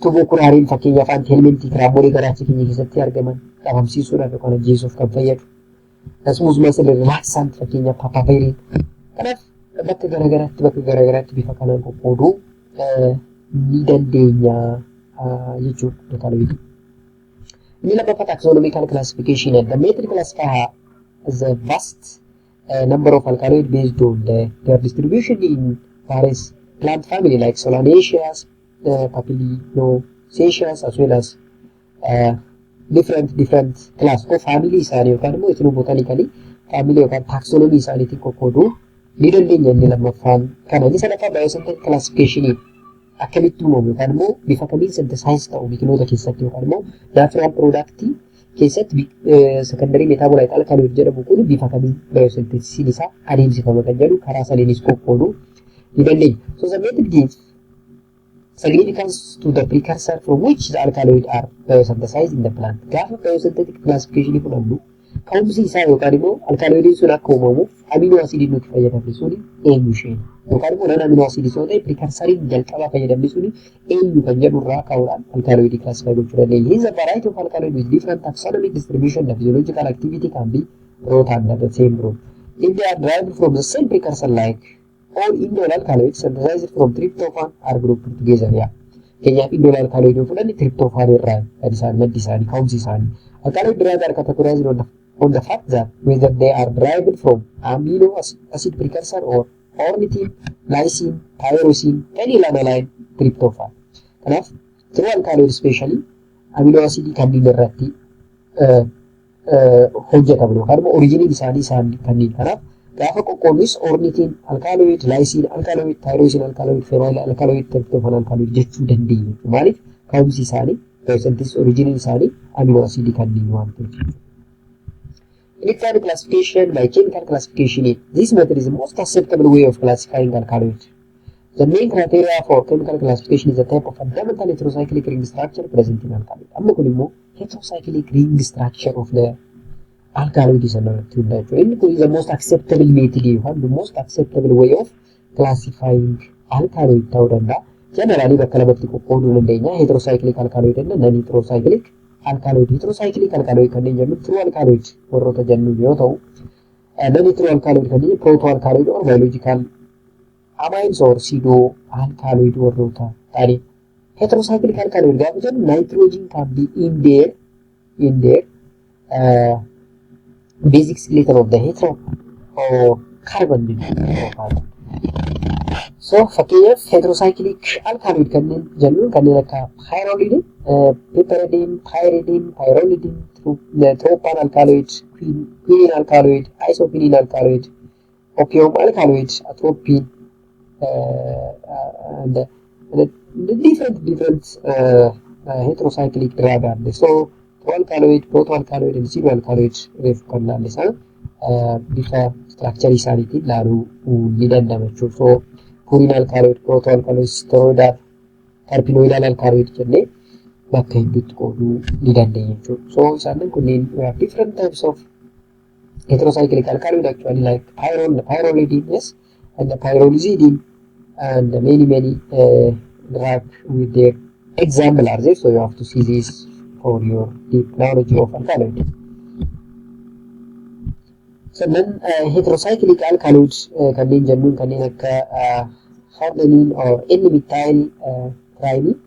tubocurarine, fakkeenyaaf anthelmintic raammolee garaacha keenya keessatti argaman dhabamsiisuudhaaf yookaan ajjeesuuf kan fayyadu. Akkasumas muscle relaxant, fakkeenyaaf papaverine. Kanaaf bakka garaagaraatti bifa kanaan qoqqooduu ni dandeenya jechuudha alkaloidii. Inni lammaffaa taxonomical classification. The method classify the vast number of alkaloid based on their distribution in various plant family like Solanaceae, Papilionaceae, as well as different class of family isaanii yookaan immoo ethnobotanically family yookaan taxonomy isaaniitiin qoqqooduu ni dandeenya inni lammaffaan kana. Inni sadaffaa biosynthetic classification, akkamitti uumamu yookaan immoo bifa kamiin synthesize ta'u biqiloota keessatti yookaan immoo natural product keessatti secondary metabolite alkaloid jedhamu kun bifa kamiin biosynthesisiin isaa adeemsifama kan jedhu karaa saniinis qoqqooduu ni dandeenya. So the method gives significance to the precursor from which the alkaloid are biosynthesized in the plant. Gaafa biosynthetic classification fudhannu, ka'umsi isaa yookaan immoo alkaloidiin sun akka uumamuuf amino acidii nuti fayyadamne suni eenyu isheen yookaan immoo non amino acidii yoo ta'e precursoriin jalqabaa fayyadamne suni eenyu kan jedhu irraa ka'uudhaan alkaloidii classify gochuu dandeenya. Hence, a variety of alkaloid with different taxonomic distribution and physiological activity can be brought under the same group if they are derived from the same precursor, like all indole alkaloids synthesized from tryptophan are grouped together. Yeah. Fakkeenyaaf, indole alkaloid yoo fudhanne tryptophan irraa kan isaan maddi isaanii, ka'umsi isaanii. Alkaloid derived are categorized on the fact that whether they are derived from amino acid precursor or ornithine, lysine, tyrosine, phenylalanine, tryptophan. Kanaaf true alkaloid especially amino acidii kanneen irratti hojjetamu yookaan immoo originiin isaanii isaan kanneen. Kanaaf gaafa qoqqoodnus ornithine alkaloid, lysine alkaloid, tyrosine alkaloid, phenyl alkaloid, tryptophan alkaloid jechuu dandeenya. Maaliif? Ka'umsi isaanii, biosynthesis originiin isaanii amino acidii kanneen waan ta'eef jechuudha. Electronic classification by chemical classification. This method is the most acceptable way of classifying alkaloids. The main criteria for chemical classification is the type of fundamental heterocyclic ring structure present in alkaloid. Amma kun immoo heterocyclic ring structure of the alkaloid sana irratti hundaa'e jechuudha. Inni kun the most acceptable method yookaan the most acceptable way of classifying alkaloid ta'uu danda'a. Generally bakka lamatti qoqqooduu dandeenya. Heterocyclic alkaloid and non heterocyclic alkaloid. Heterocyclic alkaloid kanneen jennu true alkaloid warroota jennu yoo ta'u, non true alkaloid kanneen proto alkaloid or biological amines or pseudo alkaloid warroota ta'ani. Heterocyclic alkaloid gaafa jennu nitrogen can be in their Basic skeleton of the hetero or carbon jechuudha. So fakkeenyaaf heterocyclic alkaloid kanneen jennuun kanneen akka pyrrolidine, piperidine, pyridine, pyrrolidine, tropane alkaloid, quinine alkaloid, isoquinoline alkaloid, opium alkaloid, atropine, and different different heterocyclic drug are there. So alkaloid, proto-alkaloid, and pseudo-alkaloid reefu kan laalle sana bifa structure isaaniitiin laaluu ni danda'ama jechuudha. So purine alkaloid, proto-alkaloid, steroidal, terpenoidal alkaloid jennee bakka hedduutti qooduu ni dandeenya jechuudha. So isaan kunneen, we have different types of heterocyclic alkaloid actually, like pyrrole, the pyrrolidine, yes, and the pyrrolizidine, and many many drug with their example are there. So you have to see this for your deep knowledge of alkaloid. Sannan heterocyclic alkaloids kanneen jennuun kanneen akka hordenine or N-methyl tryptamine,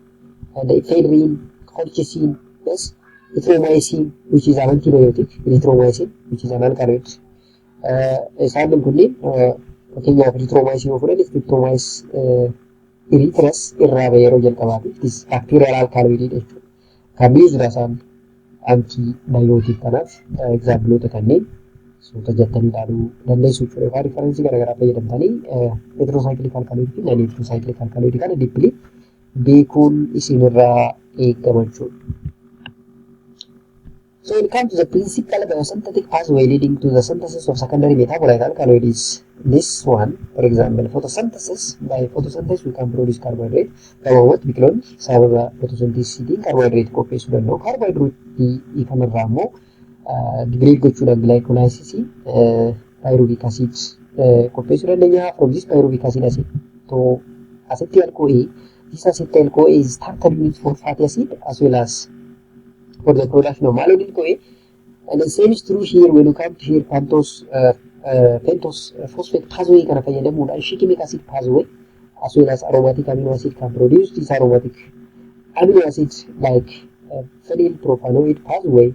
and ephedrine, colchicine, yes, erythromycin, which is an antibiotic, erythromycin, which is an alkaloid. Isaan kunneen fakkeenyaaf erythromycin yoo fudhanne, Streptomyces erythreus irraa bahe yeroo jalqabaatiif, this bacterial alkaloid jechuudha. Kan used as an antibiotic. Kanaaf exampleoota kanneen suuta jettanii ilaaluu dandeessu jechuudha. Yookaan reference garaagaraa fayyadamtanii heterocyclic alkaloid fi non heterocyclic alkaloid kana deeply beekuun isinirraa eegama jechuudha. So when it comes to the principal biosynthetic pathway leading to the synthesis of secondary metabolite alkaloid is this one. For example, photosynthesis. By photosynthesis we can produce carbohydrate. Gabaabumatti biqiloonni sababa photosynthesisiitiin carbohydrate qopheessuu danda'u. Carbohydrate kanarraa immoo degrade gochuudhaan glycolysis pyruvic acid qopheessuu dandeenya. From this pyruvic acid acid to acetyl CoA. This acetyl CoA is starter unit for fatty acid as well as for the production of malonyl CoA. And the same is true here when you come to here, pentose phosphate pathway kana fayyadamuudhaan shikimic acid pathway as well as aromatic amino acid can produce this aromatic amino acids like phenyl propanoid pathway,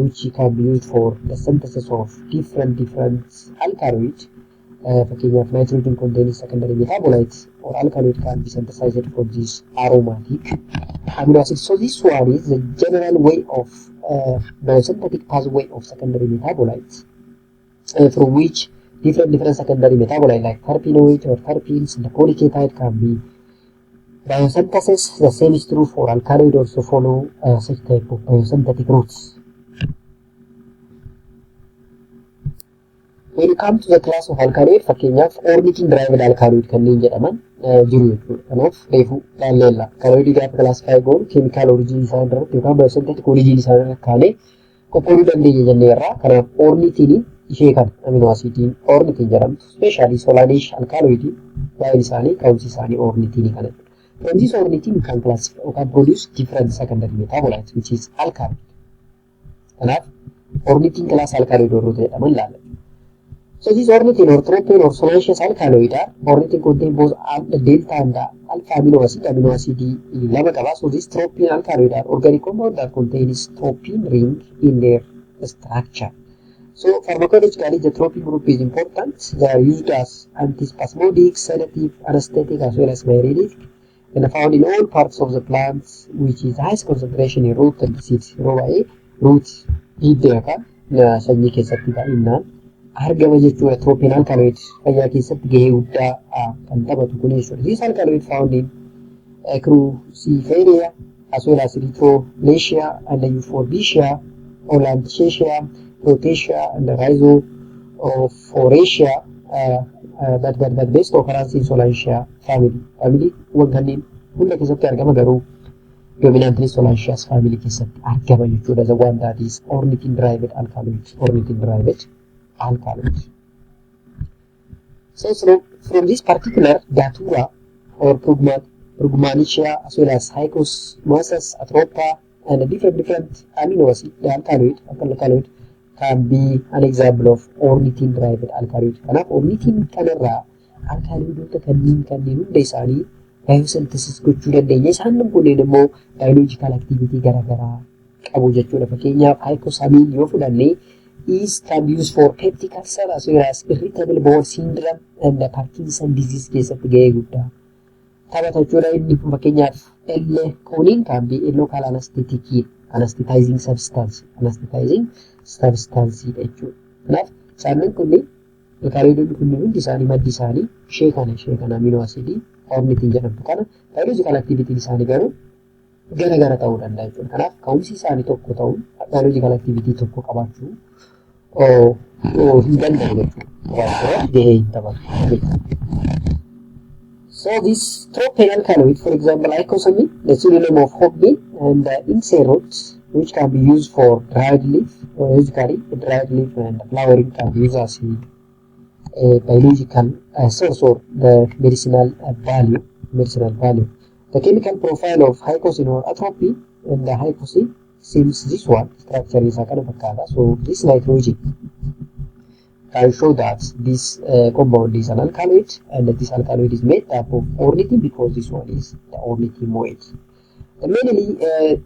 which can be used for the synthesis of different different alkaloid. Fakkeenyaaf nitrogen containing secondary metabolites or alkaloid can be synthesized from this aromatic amino acid. So this one is the general way of biosynthetic pathway of secondary metabolites, from which different different secondary metabolite like terpenoid or terpenes and the polyketide can be biosynthesis. The same is true for alkaloid, also follow such type of biosynthetic routes. When it comes to the class of alkaloid, fakkeenyaaf ornithine derived alkaloid kanneen jedhaman jiru jechuudha. Kanaaf reefu laalleella. Alkaloidii gaafa classify goonu chemical origin isaan irratti yookaan biosynthetic origin isaan irratti kaanee qoqqooduu dandeenya jenneerra. Kanaaf ornithine ishee kana amino acidiin ornithine jedhamtu, especially solanaceae alkaloidii baay'een isaanii ka'umsi isaanii ornithine kana. From this ornithine we can classify, we can produce different secondary metabolites, which is alkaloid. Kanaaf ornithine class alkaloid warroota jedhaman ilaalla. So this ornithine or tropane or solanaceous alkaloid are ornithine contain both delta and alpha amino acid lama qaba. So this tropane alkaloid are organic compound that contains tropane ring in their structure. So pharmacologically, the tropane group is important. They are used as antispasmodic, sedative, anesthetic, as well as diuretic, and found in all parts of the plants, which is highest concentration in root and seeds. Yeroo baay'ee root hidda yookaan sanyii keessatti baay'inaan argama jechuudha. Tropane alkaloid fayyaa keessatti gahee guddaa kan taphatu kun jechuudha. This alkaloid found in Cruciferae as well as Erythrolesia and Euphorbiaceae, Opuntiaceae, Proteaceae and Rhizophoraceae, but best occurrence in Solanaceae family. Family wan kanneen hunda keessatti argama, garuu dominantly Solanaceae family keessatti argama jechuudha. The one that is ornithine derived alkaloid, ornithine derived alkaloid. So from this particular Datura or Brugmansia as well as Hyoscyamus, Atropa and different different amino acid, the alkaloid can be an example of ornithine derived alkaloid. Kanaaf ornithine kanarraa alkaloidoota kanneen hunda isaanii biosynthesis gochuu dandeenya. Isaan kunneen immoo biological activity garaagaraa qabu jechuudha. Fakkeenyaaf hyoscyamine yoo fudhanne, Is can be used for peptic ulcer as well as irritable bowel syndrome and the Parkinson disease keessatti gahee guddaa taphata jechuudha. Inni kun fakkeenyaaf L-coniine can be a local anesthetic, anesthetizing substance jechuudha. Kanaaf isaan kunneen, alkaaloidonni kunneen hundi isaanii maddi isaanii ishee kana amino acidii ornithine jedhamtu kana. Biological activity isaanii garuu gara gara ta'uu danda'a jechuudha. Kanaaf ka'umsi isaanii tokko ta'uun biological activity tokko qabaachuu hin danda'u jechuudha. Qabaachuu gahee hin taphatu jechuudha. So this tropane alkaloid, for example, hyoscyamine, the synonym of henbane, and incense roots, which can be used for dried leaf, or basically dried leaf and flowering can be used as a biological source or the medicinal value. The chemical profile of hyoscine or atropine and the hyoscine seems this one structure is a kind of fakkaata. So this nitrogen can show that this compound is an alkaloid and that this alkaloid is made up of ornithine because this one is the ornithine moiety. Mainly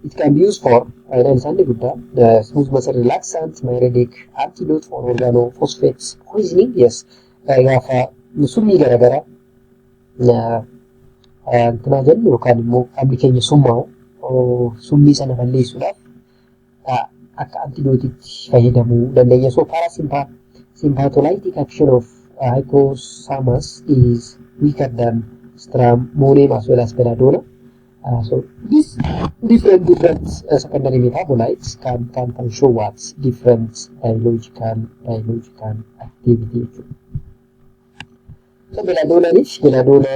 it can be used for faayidaan isaa inni guddaa the smooth muscle relaxant, mydriatic, antidote for organophosphates poisoning. Yes, gaafa summii garaagaraa intinaa jennu yookaan immoo qaamni keenya summaa'u, summii sana balleessuudhaaf akka antidoteitti fayyadamuu dandeenya. So parasympatholytic action of hyoscyamus is weaker than stramonium as well as belladonna. So these different secondary metabolites can show what different biological activity jechuudha. So belladonnaanis belladonna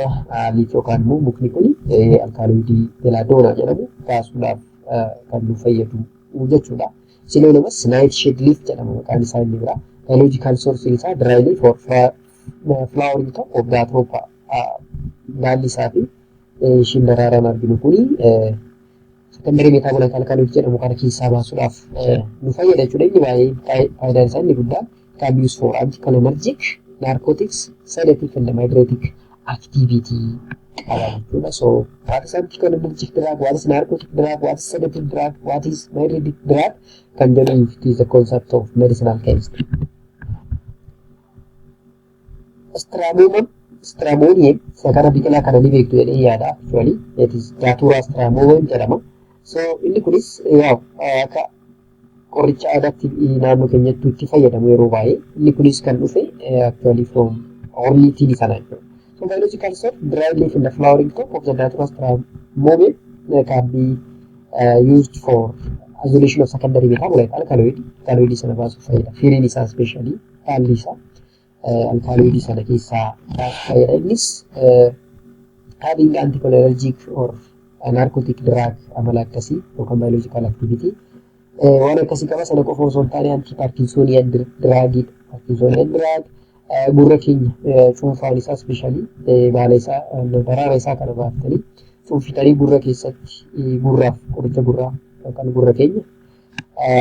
leaf yookaan immoo mukni kun alkaaloidii belladonna jedhamu baasuudhaaf kan nu fayyadu jechuudha. Synonymous nightshade leaf jedhama maqaan isaa inni biraa. Biological source isaa dry leaf or flowering top of the atropa, baalli isaa fi ishiin daraaraan arginu kuni secondary metabolite alkaloid jedhamu kana keessaa baasuudhaaf nu fayyada jechuudha. Inni baay'ee faayidaan isaa inni guddaan can be used for anticholinergic, narcotics, sedative and mydriatic activity qaba jechuudha. So what is anticholinergic drug, what is narcotic drug, what is sedative drug, what is mydriatic drug kan jedhu, it is the concept of medicinal chemistry. Stramonium isa kana, biqilaa kana ni beektu jedhee yaada. Actually, it is Datura stramonium jedhama. So inni kunis yaa'u akka qoricha aadaatti naannoo keenyatti itti fayyadamu yeroo baay'ee. Inni kunis kan dhufe actually from ornithine sana jechuudha. So biological source, dry leaf in the flowering top of the Datura stramonium can be used for isolation of secondary metabolite alkaloid. Alkaloid sana baasuuf fayyada. Firiin isaa, especially baalli isaa alkaloid sana keessaa baasuuf fayyada. Innis having anticholinergic or narcotic drug amala akkasii yookaan biological activity waan akkasii qaba. Sana qofa osoo hin taane anti parkinsonian drugidha. Parkinsonian drug, gurra keenya cuunfaan isaa, especially baala isaa, daraara isaa kana baaftanii cuunfitanii gurra keessatti gurraaf, qoricha gurraa yookaan gurra keenya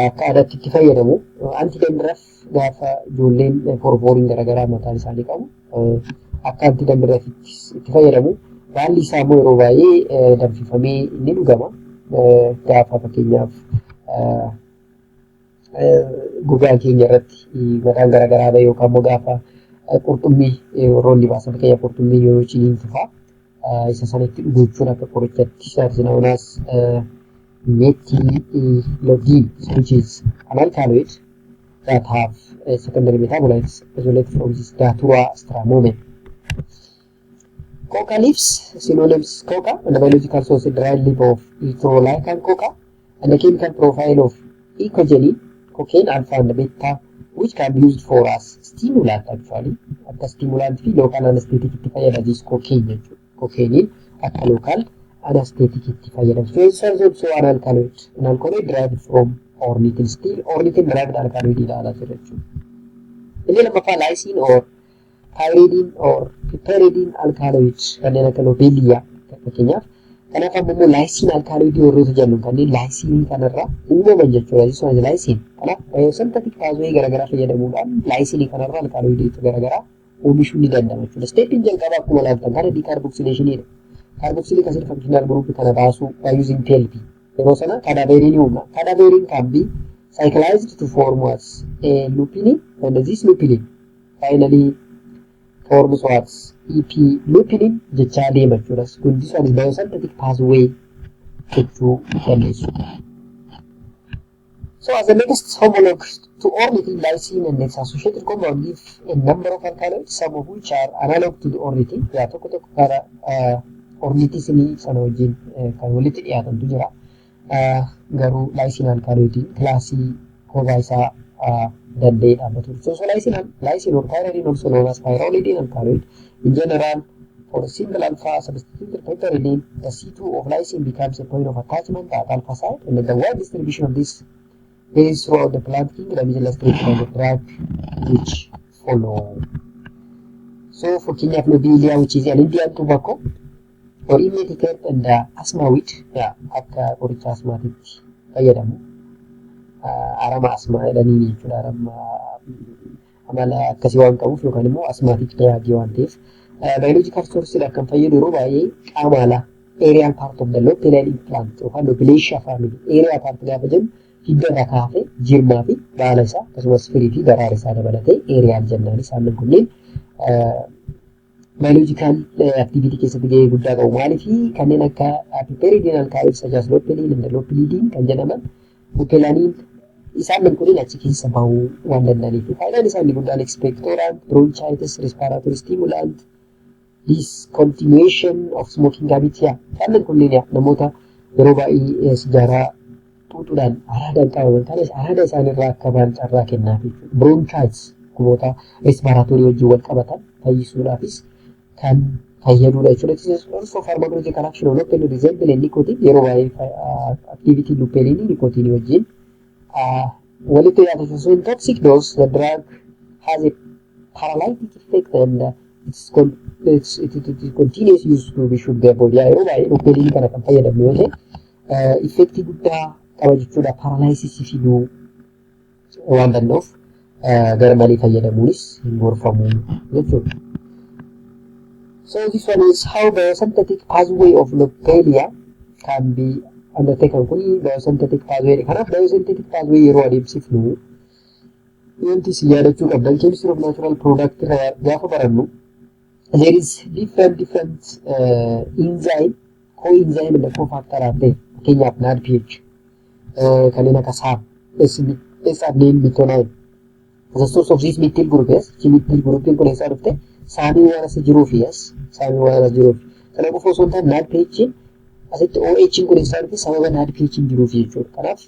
akka aadaatti itti fayyadamu. Anti dandruff, gaafa ijoolleen forfooriin garaagaraa mataan isaanii qabu, akka anti dandruffitti itti fayyadamu. Baalli isaa immoo yeroo baay'ee danfifamee inni dhugama. Gaafa fakkeenyaaf gogaa keenya irratti mataan garaagaraa bahe yookaan immoo gaafa qurxummii warroonni baasan, fakkeenyaaf qurxummii yeroo ciniintu fa'aa, isa sana itti dhuguu jechuun akka qorichatti. That is known as metilodine, which is an alkaloid that have secondary metabolites isolated from this Datura stramonium. Coca leaves, synonyms coca, and the biological source dry leaf of Erythroxylon coca, and the chemical profile of ecgonine, cocaine alpha and beta, which can be used for as stimulant actually. Akka stimulant fi local anesthetic itti fayyada this cocaine jechuudha. Cocaine akka local anesthetic itti fayyadamu. So it's also an alkaloid. An alkaloid derived from ornithine. Still ornithine derived alkaloid ilaalaa jira jechuudha. Inni lammaffaa lysine or pyridine or piperidine alkaloid kanneen akka lobelia fakkeenyaaf. Kanaaf amma immoo lysine alkaloid warroota jennu kanneen lysine kanarraa uumaman jechuudha. This one is lysine. Kanaaf biosynthetic pathway garaagaraa fayyadamuudhaan lysine kanarraa alkaloidoota garaagaraa oomishuun ni danda'ama jechuudha. Stepiin jalqabaa akkuma ilaaltan kana decarboxylationidha. Carboxylic acid functional group kana baasuu by using PLP. Yeroo sana cadaverine uumna. Cadaverine can be cyclized to form what? A lupinine, and this lupinine finally forms what? Epilupinine jechaa deema jechuudha. Kun this one is biosynthetic pathway jechuu dandeessu. So as the next homolog to ornithine, lysine and its associated compound give a number of alkaloids, some of which are analog to the ornithine. Yaa, tokko tokko karaa ornithineii sana wajjin kan walitti dhiyaatantu jira. Garuu lysine alkaloidiin classii kophaa isaa danda'ee dhaabbatu. So lysine or pyridine, also known as pyrrolidine alkaloid, in general, for a single alpha substituted piperidine, the C2 of lysine becomes a point of attachment at alpha site, and the wide distribution of this is throughout the plant kingdom is illustrated by the drug which follow. So fakkeenyaaf Lobelia, which is an Indian tobacco or emetic herb and asthma weed, yeah, akka qoricha asmaatitti fayyadamu. Arama asmaa jedhanii jechuudha. Arama amala akkasii waan qabuuf yookaan immoo asthmatic drugii waan ta'eef. Biological source kan fayyadu yeroo baay'ee qaama alaa, aerial part of the lobelia plant yookaan Lobeliaceae family. Aerial part gaafa jennu hidda irraa kaafee jirmaa fi baala isaa akkasumas firii fi daraara isaa dabalatee aerial jennaan. Isaan kunneen biological activity keessatti gahee guddaa qabu. Maaliif? Kanneen akka piperidine alkaloids such as lobeline and lobelidine kan jedhaman, lobelanine, isaan kunneen achi keessa bahuu waan danda'aniif. Faayidaan isaa inni guddaan expectorant, bronchitis, respiratory stimulant, discontinuation of smoking habit. Yaa, isaan kunneen yaa namoota yeroo baay'ee sijaaraa xuuxuudhaan araadaan qabaman kanas araada isaanirraa akka ba'an carraa kennaaf jechuudha. Bronchitis, dhukkuboota respiratory wajjin wal qabatan fayyisuudhaafis kan fayyadudha jechuudha. It is also pharmacological action of lobeline resemble nicotine. Yeroo baay'ee activity lobeline nicotine wajjin walitti dhiyaatu. So in toxic dose, the drug has a paralytic effect and it continuous use to be should be avoided. Yeroo baay'ee lobeline kana kan fayyadamnu yoo ta'e effectii guddaa qaba jechuudha. Paralysis fiduu waan danda'uuf gara malee fayyadamuunis hin gorfamu jechuudha. So this one is how biosynthetic pathway of lobelia can be undertaken. Kuni biosynthetic pathway. Kanaaf biosynthetic pathway yeroo adeemsifnu wanti isin yaadachuu qabdan, chemistry of natural product irraa gaafa barannu, there is different enzyme, coenzyme and cofactor are there. Fakkeenyaaf NADPH, kanneen akka SAM, S-adenoyl methionine. The source of this methyl group is, methyl group kun eessaa dhufte? SAMii waan as jiruufi, yes, SAMii waan as jiruufi. Kana qofa osoo hin taane NADPH asitti OH kun eessaa dhufe? Sababa NADPH jiruufi jechuudha. Kanaaf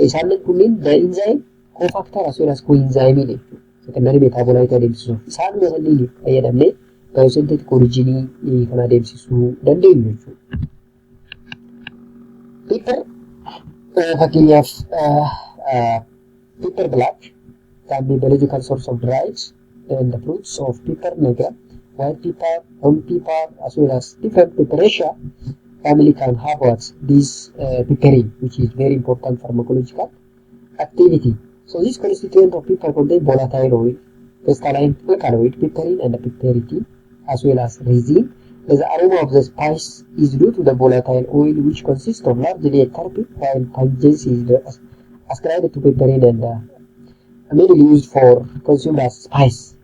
isaan kunneen the enzyme cofactor as well as coenzyme jechuudha. Secondary metabolite adeemsisuuf isaanuma sanniin fayyadamnee biosynthetic originii kan adeemsisuu dandeenyu jechuudha. Pepper, fakkeenyaaf pepper black can be biological source of dried and the fruits of Piper niger, white pepper, brown pepper, as well as different Piperaceae family can have what? This piperine, which is very important pharmacological activity. So this constituent of pepper contain volatile oil, crystalline alkaloid, piperine and piperitine, as well as resin. The aroma of the spice is due to the volatile oil, which consists of largely a terpene, while pungency is ascribed to piperine and mainly used for consumed as spice.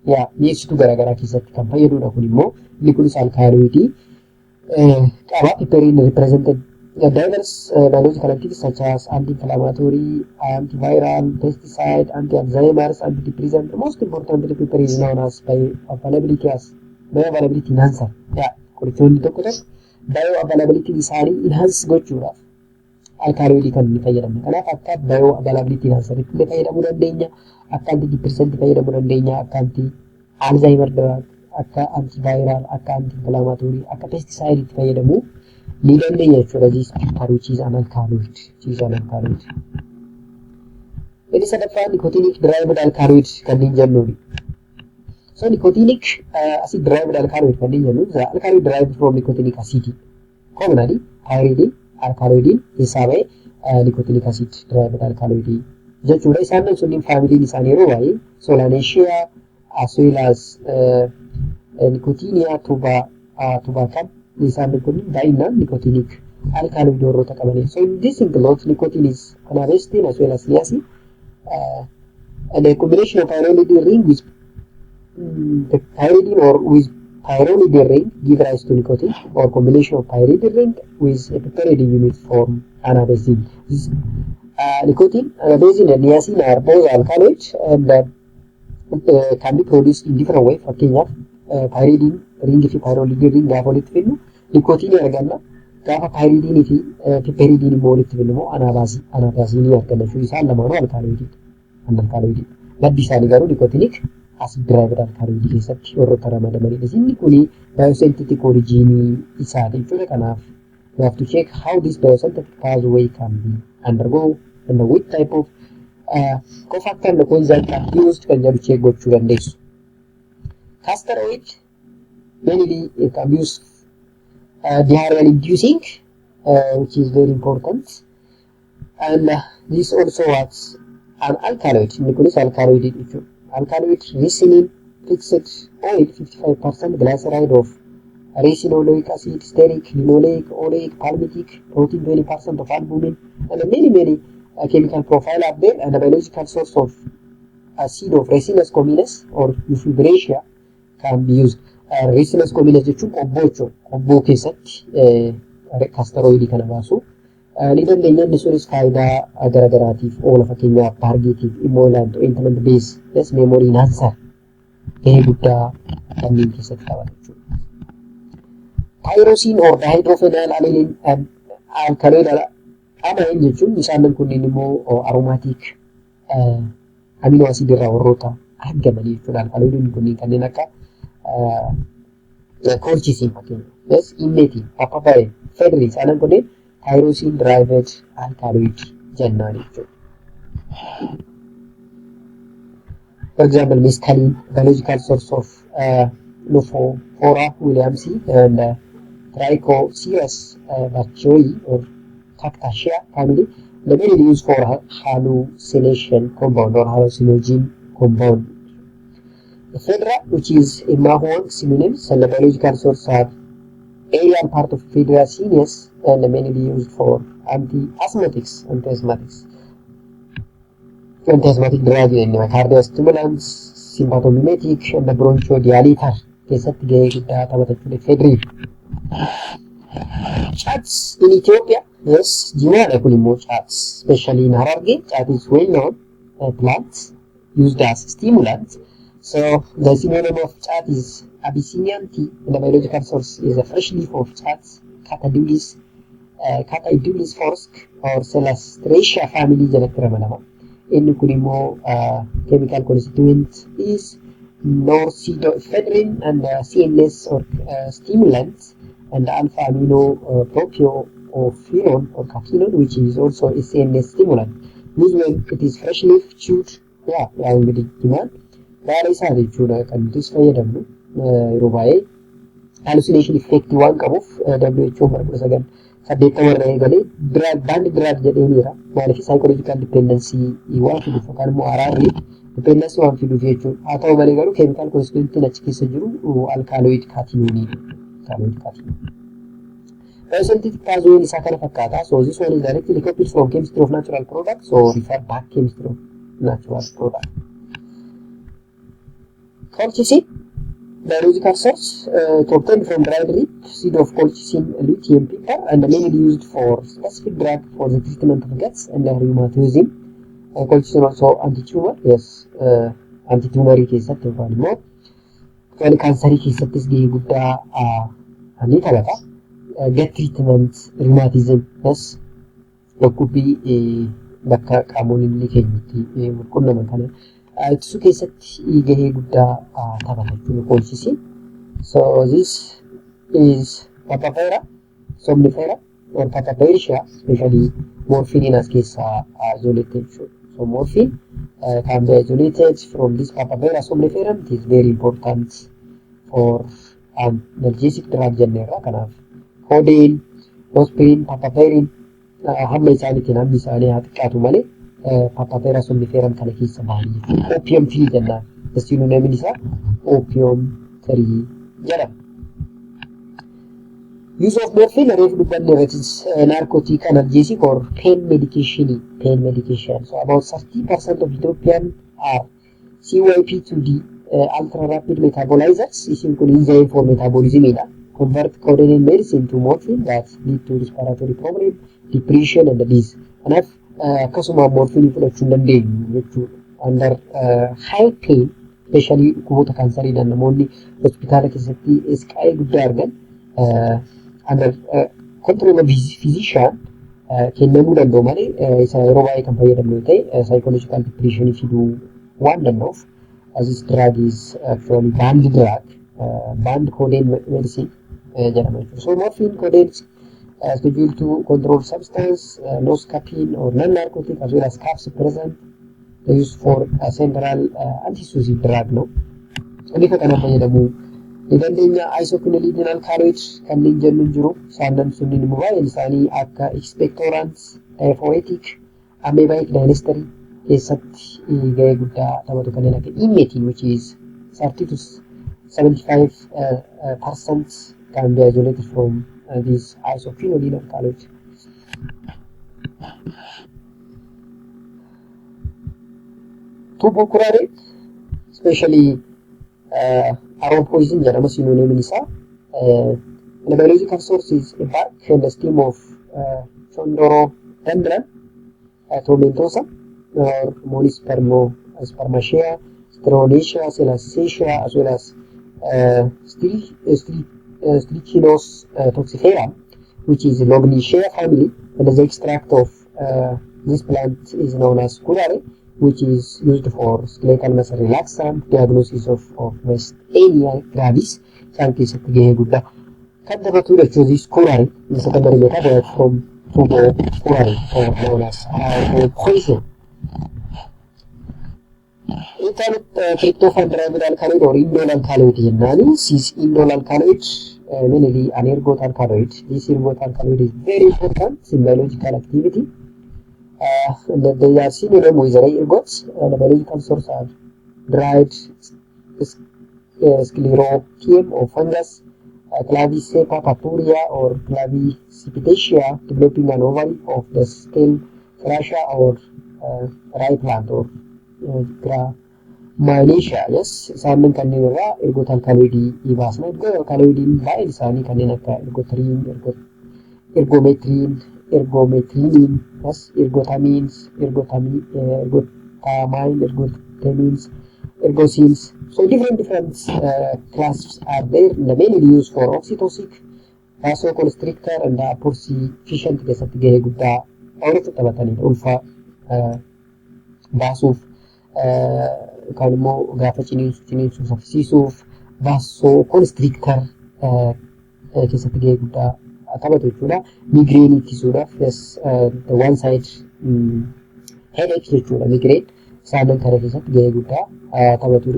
Yaa, mi'eessituu garaagaraa keessatti kan fayyadudha. Kun immoo inni kunis alkaloidii qaba. Piperine represented diverse biological activities such as anti-inflammatory, antiviral, pesticide, anti-Alzheimer's, antidepressant. Most importantly, piperine is known as bioavailability as bioavailability enhancer. Yaa, qorichoonni tokko tokko bioavailability isaanii enhance gochuudhaaf alkaloidii kan inni fayyadamne. Kanaaf akka bioavailability enhanceritti illee fayyadamuu dandeenya. Akka antidepressant fayyadamuu dandeenya. Akka anti-Alzheimer drug, akka antiviral, akka anti-inflammatory, akka pesticide itti fayyadamuu ni dandeenya jechuudha. This pepper, which is an alkaloid. Which is an alkaloid. Inni sadaffaan nicotinic derived alkaloid kanneen jennuuni. So nicotinic acid derived alkaloid kanneen jennuun the alkaloid derived from nicotinic acid. Commonly pyridine alkaloidiin keessaa ba'e nicotinic acid derived alkaloid jechuudha. Isaan sunniin familyn isaanii yeroo baay'ee Solanaceae as well as Nicotiana tabacum. Isaan kun baay'inaan nicotinic alkaloid warroota qabanii. So in this includes nicotine is anabasine as well as niacin. And a combination of pyrrolidine ring with the pyridine or with pyrrolidine ring give rise to nicotine, or combination of pyridine ring with a piperidine unit form anabasine. This nicotine, anabasine and niacin are both alkaloids and can be produced in different way. Fakkeenyaaf, pyridine ring fi pyrrolidine ring gaafa walitti fidnu nicotine arganna. Gaafa pyridine fi piperidine immoo walitti fidnu immoo anabasinii arganna jechuudha. Isaan lamaanuu alkaloidiidha. Alkaloidiidha. Maddi isaanii garuu nicotinic acid derived alkaloid keessatti warroota ramadamanidha. Inni kuni biosynthetic origin isaati jechuudha. Kanaaf you have to check how this biosynthetic pathway can be undergo and which type of cofactor and coenzyme can be used kan jedhu check gochuu dandeessu. Castor oil mainly it can be used diarrhea inducing, which is very important, and this also what an alkaloid. Inni kunis alkaloid jechuudha. Alkaloid ricin fixed oil 55% glyceride of ricinoleic acid, stearic, linoleic, oleic, palmitic, protein 20% of albumin, and many many chemical profile are there, and a biological source of acid of Ricinus communis or Euphrasia can be used. Ricinus communis jechuun qobboo jechuudha. Qobboo keessatti castor oilii kana baasu ni dandeenya. Inni sunis faayidaa garaagaraatiif oola. Fakkeenyaaf, purgative, emollient, ointment base, yes, memory enhancer gahee guddaa kanneen keessatti taphata jechuudha. Tyrosine or dihydrophenylalanine alkaloid amine jechuun isaan kunneen immoo aromatic amino acid irraa warroota argamanii jechuudha. Alkaloidiin kunneen kanneen akka colchicine fakkeenya. Yes, emetine, papaverine, ephedrine isaan kunneen tyrosine derived alkaloid jennaan jechuudha. For example, mescaline, biological source of Lophophora williamsii and Trichocereus bacchoi or Cactaceae family, the mainly used for hallucination compound or hallucinogen compound. Ephedra, which is a ma huang synonyms, and the biological source are aerial part of Ephedra sinensis and mainly used for anti-asthmatics, anti-asthmatics. Anti-asthmatic drug inni cardiostimulants, sympathomimetic and bronchodilator keessatti gahee guddaa taphata jechuudha ephedrine. Cats in Ethiopia, yes, jimaadha kun immoo cats, especially in Hararge, chat is well known plant used as stimulant. So the synonym of chat is Abyssinian tea, and the biological source is a fresh leaf of chat, Catha edulis Forsk or Celastraceae family jalatti ramadama. Inni kun immoo chemical constituent is norpseudoephedrine and CNS or stimulant and alpha amino propiophenone or cathinone, which is also a CNS stimulant. Use when it is fresh leaf chewed. Yeah, yaa እንግዲህ jimaan baala isaa jechuudha kan nutis fayyadamnu. Yeroo baay'ee hallucination effect waan qabuuf WHO bara 1980 irraa eegalee drug banned drug jedheeniira. Maaliif? Psychological dependency waan fiduuf yookaan immoo araarri dependency waan fiduuf jechuudha. Haa ta'u malee garuu chemical constituentiin achi keessa jiru alkaloid cathinonii. Alkaloid cathinone. Biosynthetic pathway isaa kana fakkaata. So this one is directly copied from chemistry of natural products. So refer back chemistry of natural product. Colchicine, biological source to obtain from dried ripe seed of Colchicum luteum Piper and mainly used for specific drug for the treatment of gouts and rheumatism. Colchicine also anti-tumor, yes, anti-tumorii keessatti yookaan immoo kaansarii keessattis gahee guddaa ni taphata. Gout treatment, rheumatism, yes, dhukkubbii bakka qaamonni keenyatti qunnaman kana ittisuu keessatti gahee guddaa taphata jechuudha colchicine. So this is Papaver somniferum or Papaveracea, especially morphine as keessaa isolated jechuudha. So morphine can be isolated from this Papaver somniferum. It is very important for analgesic drug jenneerra. Kanaaf codeine, aspirin, papaverine hamma isaaniitiin hammi isaanii haa xiqqaatu malee Papaver somniferum kana keessa bahanii jechuudha. Opium tree jennaan. Synonymiin isaa opium tree jedhama. Use of morphine reef dubbanne irratti, narcotic analgesic or pain medication, pain medication. So about 30% of Ethiopian are CYP2D ultra rapid metabolizers. Isin kun enzyme for metabolism dha. Convert codeine medicine to morphine that lead to respiratory problem, depression and disease. Kanaaf akkasuma morphine fudhachuu hin dandeenyu jechuudha. Under high pain, especially dhukkuboota kaansariidhaan namoonni hospitaala keessatti isqaa'ee guddaa argan, under control of physician kennamuu danda'u malee isa yeroo baay'ee kan fayyadamnu yoo ta'e psychological depression fiduu waan danda'uuf, this drug is actually banned drug, banned codeine medicine jedhama jechuudha. So morphine, codeine, schedule to control substance, noscapine or non-narcotic as well as cough suppressant used for central antitussive drug no. Bifa kana fayyadamuu ni dandeenya. Isoquinoline alkaloid kanneen jennu jiru. Isaanan sunniin immoo baay'een isaanii akka expectorants, diaphoretic, amoebic dysentery keessatti gahee guddaa taphatu, kanneen akka emetine, which is 30 to 75 percent can be isolated from this isoquinoline alkaloid. Tubocurare, especially arrow poison jedhama synonym isaa. The biological source is a bark and the stem of Chondrodendron tomentosum or Monospermacea, Stronacea, Silicacea, as well as Strychnos toxifera, which is Loganiaceae family, and the extract of this plant is known as curare, which is used for skeletal muscle relaxant, diagnosis of myasthenia gravis, isaan keessatti gahee guddaa kan taphatudha jechuudha. This curare, the secondary metabolite from tubocurare or known as poison. Intaan tryptophan derived alkaloid or indole alkaloid jennaani. This indole alkaloid, mainly an ergot alkaloid. This ergot alkaloid is very important in biological activity. And they are synonym with ergots, and the biological source are dried sclerotium or fungus, Claviceps purpurea or Clavicipitaceae, developing an ovary of the stale thrasher or rye plant or Gramineaceae. Yes, isaan kanneen irraa ergot alkaloidii baasna. Ergot alkaloidiin baay'een isaanii kanneen akka ergotrine, ergometrine, ergometrinine, yes, ergotamines, ergotamine, ergotamines, ergosines. So different different classes are there. The mainly used for oxytocic, vasoconstrictor and abortifacient keessatti gahee guddaa warra taphatanidha. Ulfa baasuuf yookaan immoo gaafa ciniinsu ciniinsuu saffisiisuuf vasoconstrictor keessatti gahee guddaa taphatu jechuudha. Migraine ittisuudhaaf, yes, one side headache jechuudha migraine. Isaan kana keessatti gahee guddaa taphatu.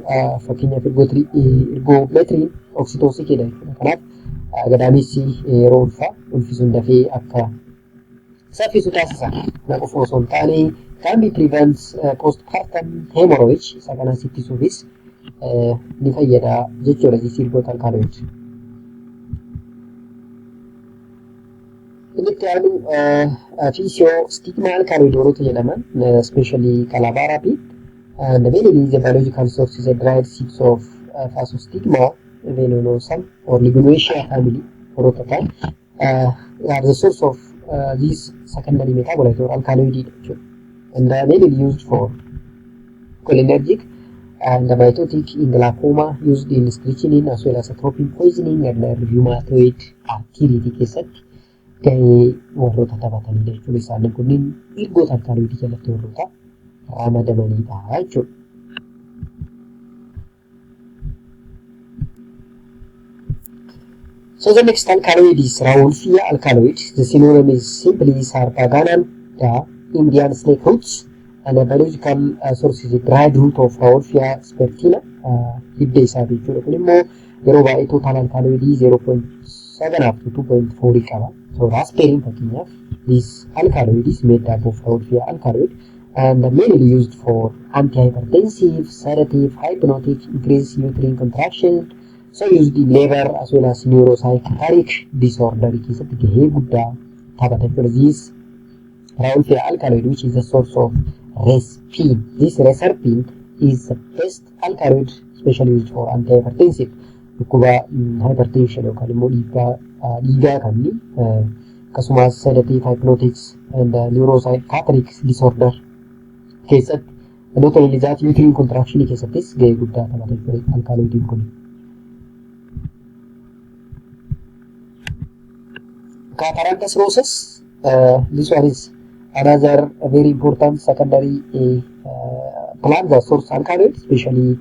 Fakkeenyaaf ergometrine oxytocicidha jechuudha. Kanaaf gadaamessi yeroo ulfaa ulfi sun dafee akka saffisu taasisa. Kana qofa osoo hin taane can be prevent postpartum hemorrhage, isa kanas ittisuufis ni fayyada jechuudha this ergot alkaloid. Inni itti aanu physostigma alkaloid warroota jedhaman, especially calabarapine, and mainly the biological source is a dried seeds of Physostigma venenosum or Leguminosae family warroota ta'an are the source of this secondary metabolite or alkaloid jechuudha. And they are mainly used for cholinergic and miotic in glaucoma, used in strychnine as well as atropine poisoning and rheumatoid arthritis keessatti gahee warroota taphatanidha jechuudha. Isaan kunniin ergot alkaloidii jalatti warroota ramadamanidha jechuudha. So the next alkaloid is Rauwolfia alkaloid. The synonym is simply Sarpagandha, Indian snake roots, and the biological source is the dried root of Rauwolfia vespertina. Hidda isaati jechuudha. Kun immoo yeroo baay'ee total alkaloidii 0.7 up to 2.4 qaba. So rasperin fakkeenyaaf, this alkaloid is made up of Rauwolfia alkaloid and mainly used for antihypertensive, sedative, hypnotic, increase uterine contraction, So used in liver as well as neuropsychiatric disorder keessatti gahee guddaa taphata jechuudha. This Rauwolfia alkaloid, which is the source of reserpine. This reserpine is the best alkaloid especially used for antihypertensive. Dhukkuba hypertension yookaan immoo dhiibbaa dhiigaa kan akkasumas sedative hypnotics and neuropsychiatric disorder keessatti, not only that, uterine contraction keessattis gahee guddaa taphata jechuudha alkaloidiin kun. Catharanthus roseus, this one is another very important secondary plant that source alkaloid, especially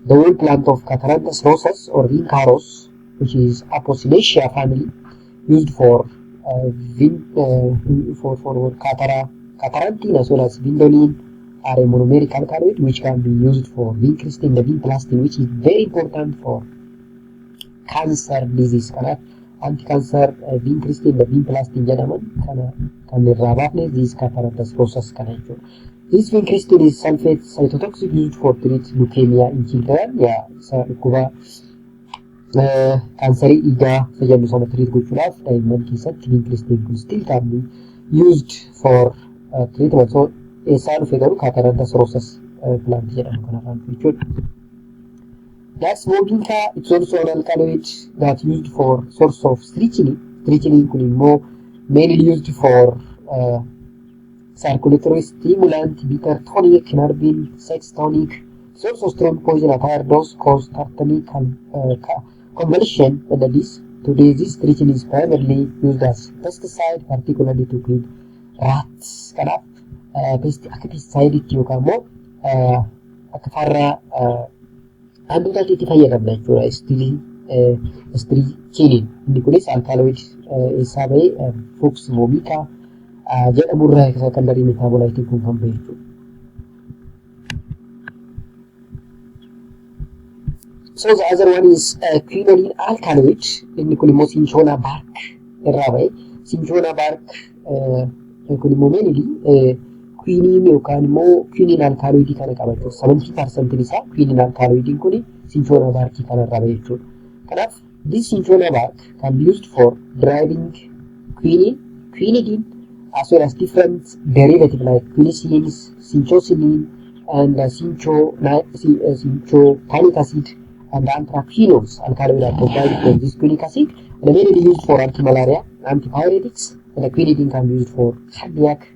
the whole plant of Catharanthus roseus or Vinca rose, which is Apocynaceae family, used for vin, for catharanthine as well as vindoline are a monomeric alkaloid which can be used for vincristine and vinblastine, which is very important for cancer disease. Kanaaf anti-cancer vincristine and vinblastine jedhaman kana kan irraa baafne this Catharanthus roseus kana jechuudha. This vincristine is sulfate cytotoxic used for treat leukemia in children. Yaa isa dhukkuba kaansarii dhiigaa isa jennu sana treat gochuudhaaf daa'imman keessatti vincristine kun still can be used for treatment. So eessaa dhufe garuu Catharanthus roseus plant jedhamu kanarraa dhufe jechuudha. Nux vomica, it's also an alkaloid that used for source of strychnine. Strychnine kun immoo mainly used for circulatory stimulant, bitter tonic, nervine, sex tonic. It's also strong poison at higher dose, cause tetanic convulsion and this. Today, this strychnine is primarily used as pesticide, particularly to kill rats. Kanaaf akka pesticide'itti yookaan immoo akka farra hantuutaatti itti fayyadamna jechuudha. Strychnine inni kunis alkaloid eessaa bahee Nux vomica jedhamurraa secondary metabolite kun kan bahe jechuudha. So the other one is quinoline alkaloid. Inni kun immoo cinchona bark irraa bahe. Cinchona bark kun immoo mainly quinine yookaan immoo quinine alkaloidii kana qaba jechuudha. 70% isaa quinine alkaloidiin kun cinchona barkii kana irraa bahe jechuudha. Kanaaf this cinchona bark can be used for deriving quinine, quinidine, as well as different derivative like quinicines, cinchosinine, and cinchotanic acid and anthraquinones alkaloid are combined from this quinic acid and mainly used for anti-malaria, antipyretics, and the quinidine can be used for cardiac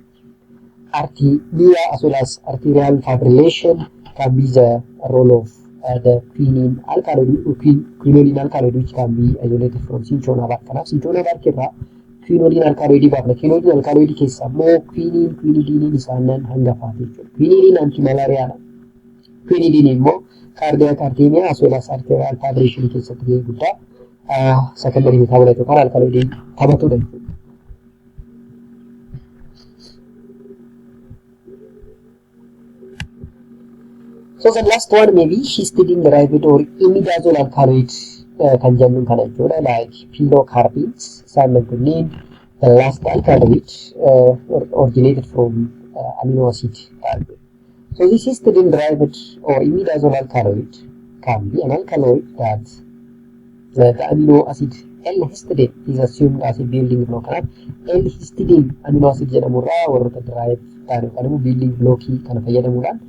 arrhythmia as well as arterial fibrillation can be the role of the quinine alkaloid, quinoline alkaloid, which can be isolated from cinchona bark. Kanaaf cinchona bark irraa quinoline alkaloid baafna. Quinoline alkaloid keessa immoo quinine, quinidine isaanan hangafaati jechuudha. Quinine anti-malariaadha. Quinidine immoo cardiac arrhythmia as well as arterial fibrillation keessatti gahee guddaa secondary metabolite yookaan alkaloidii taphatudha jechuudha. So the last one may be histidine derived or imidazole alkaloid kan jennuun kana jechuudha, like pilocarpines. Isaan kunneen the last alkaloid originated from amino acid. So this histidine derived or imidazole alkaloid can be an alkaloid that the amino acid L-histidine is assumed as a building block. Kanaaf L-histidine amino acid jedhamurraa warroota derive ta'an yookaan immoo building blockii kana fayyadamuudhaan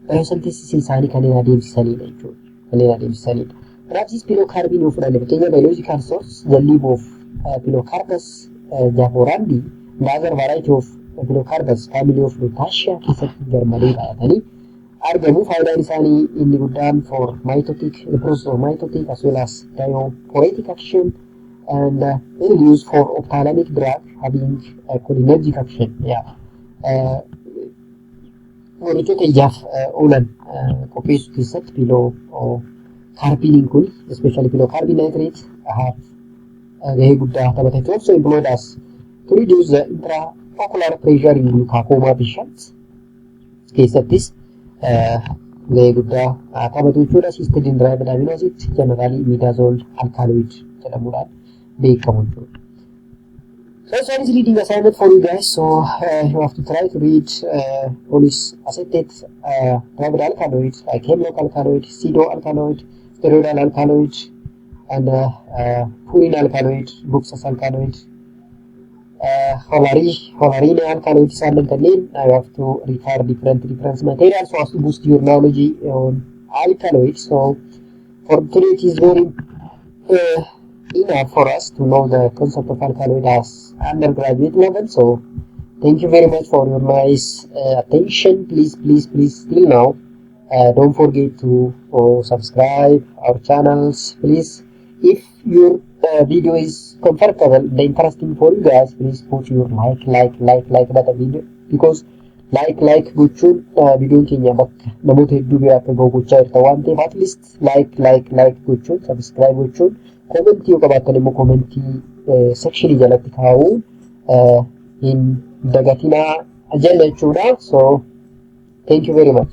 biosynthesis isaanii kanneen adeemsisanidha jechuudha. Kanneen adeemsisanidha. Kanaaf this pilocarpine yoo fudhanne, fakkeenya biological source, the leaf of Pilocarpus jaborandi and other variety of Pilocarpus family of Rutaceae keessatti garmalee baay'atanii argamu. Faayidaan isaanii inni guddaan for miotic, the process of miotic as well as diaphoretic action and mainly used for ophthalmic drug having a cholinergic action. Yeah. Qorichoota ijaaf oolan qopheessuu keessatti pilocarpiniin kun, especially pilocarpine nitrate, have gahee guddaa taphata. It also employed as to reduce the intraocular pressure in glaucoma patients keessattis gahee guddaa taphatu jechuudha. Histidine derived amino acid generally imidazole alkaloid jedhamuudhaan beekamu jechuudha. So this one is reading assignment for you guys. So you have to try to read polyacetate derived alkaloids like hemlock alkaloid, pseudo alkaloid, steroidal alkaloid, And purine alkaloid, Buxus alkaloid, holarine alkaloid isaan kanneen I have to refer different materials so as to boost your knowledge on alkaloids. So for today it is very enough for us to know the concept of alkaloid as undergraduate level. So thank you very much for your nice attention. Please, please, please, till now, don't forget to subscribe our channels. Please, if your video is comfortable and interesting for you guys, please put your like, like, like, like button video, because like like gochuun viidiyoon keenya bakka namoota hedduu bira akka gahu gochaa jirta waan ta'eef, at least like, like, like gochuun, subscribe gochuun, commentii yoo qabaattan immoo commentii sectionii jalatti kaa'uu hin dagatinaa jenna jechuudha. So thank you very much.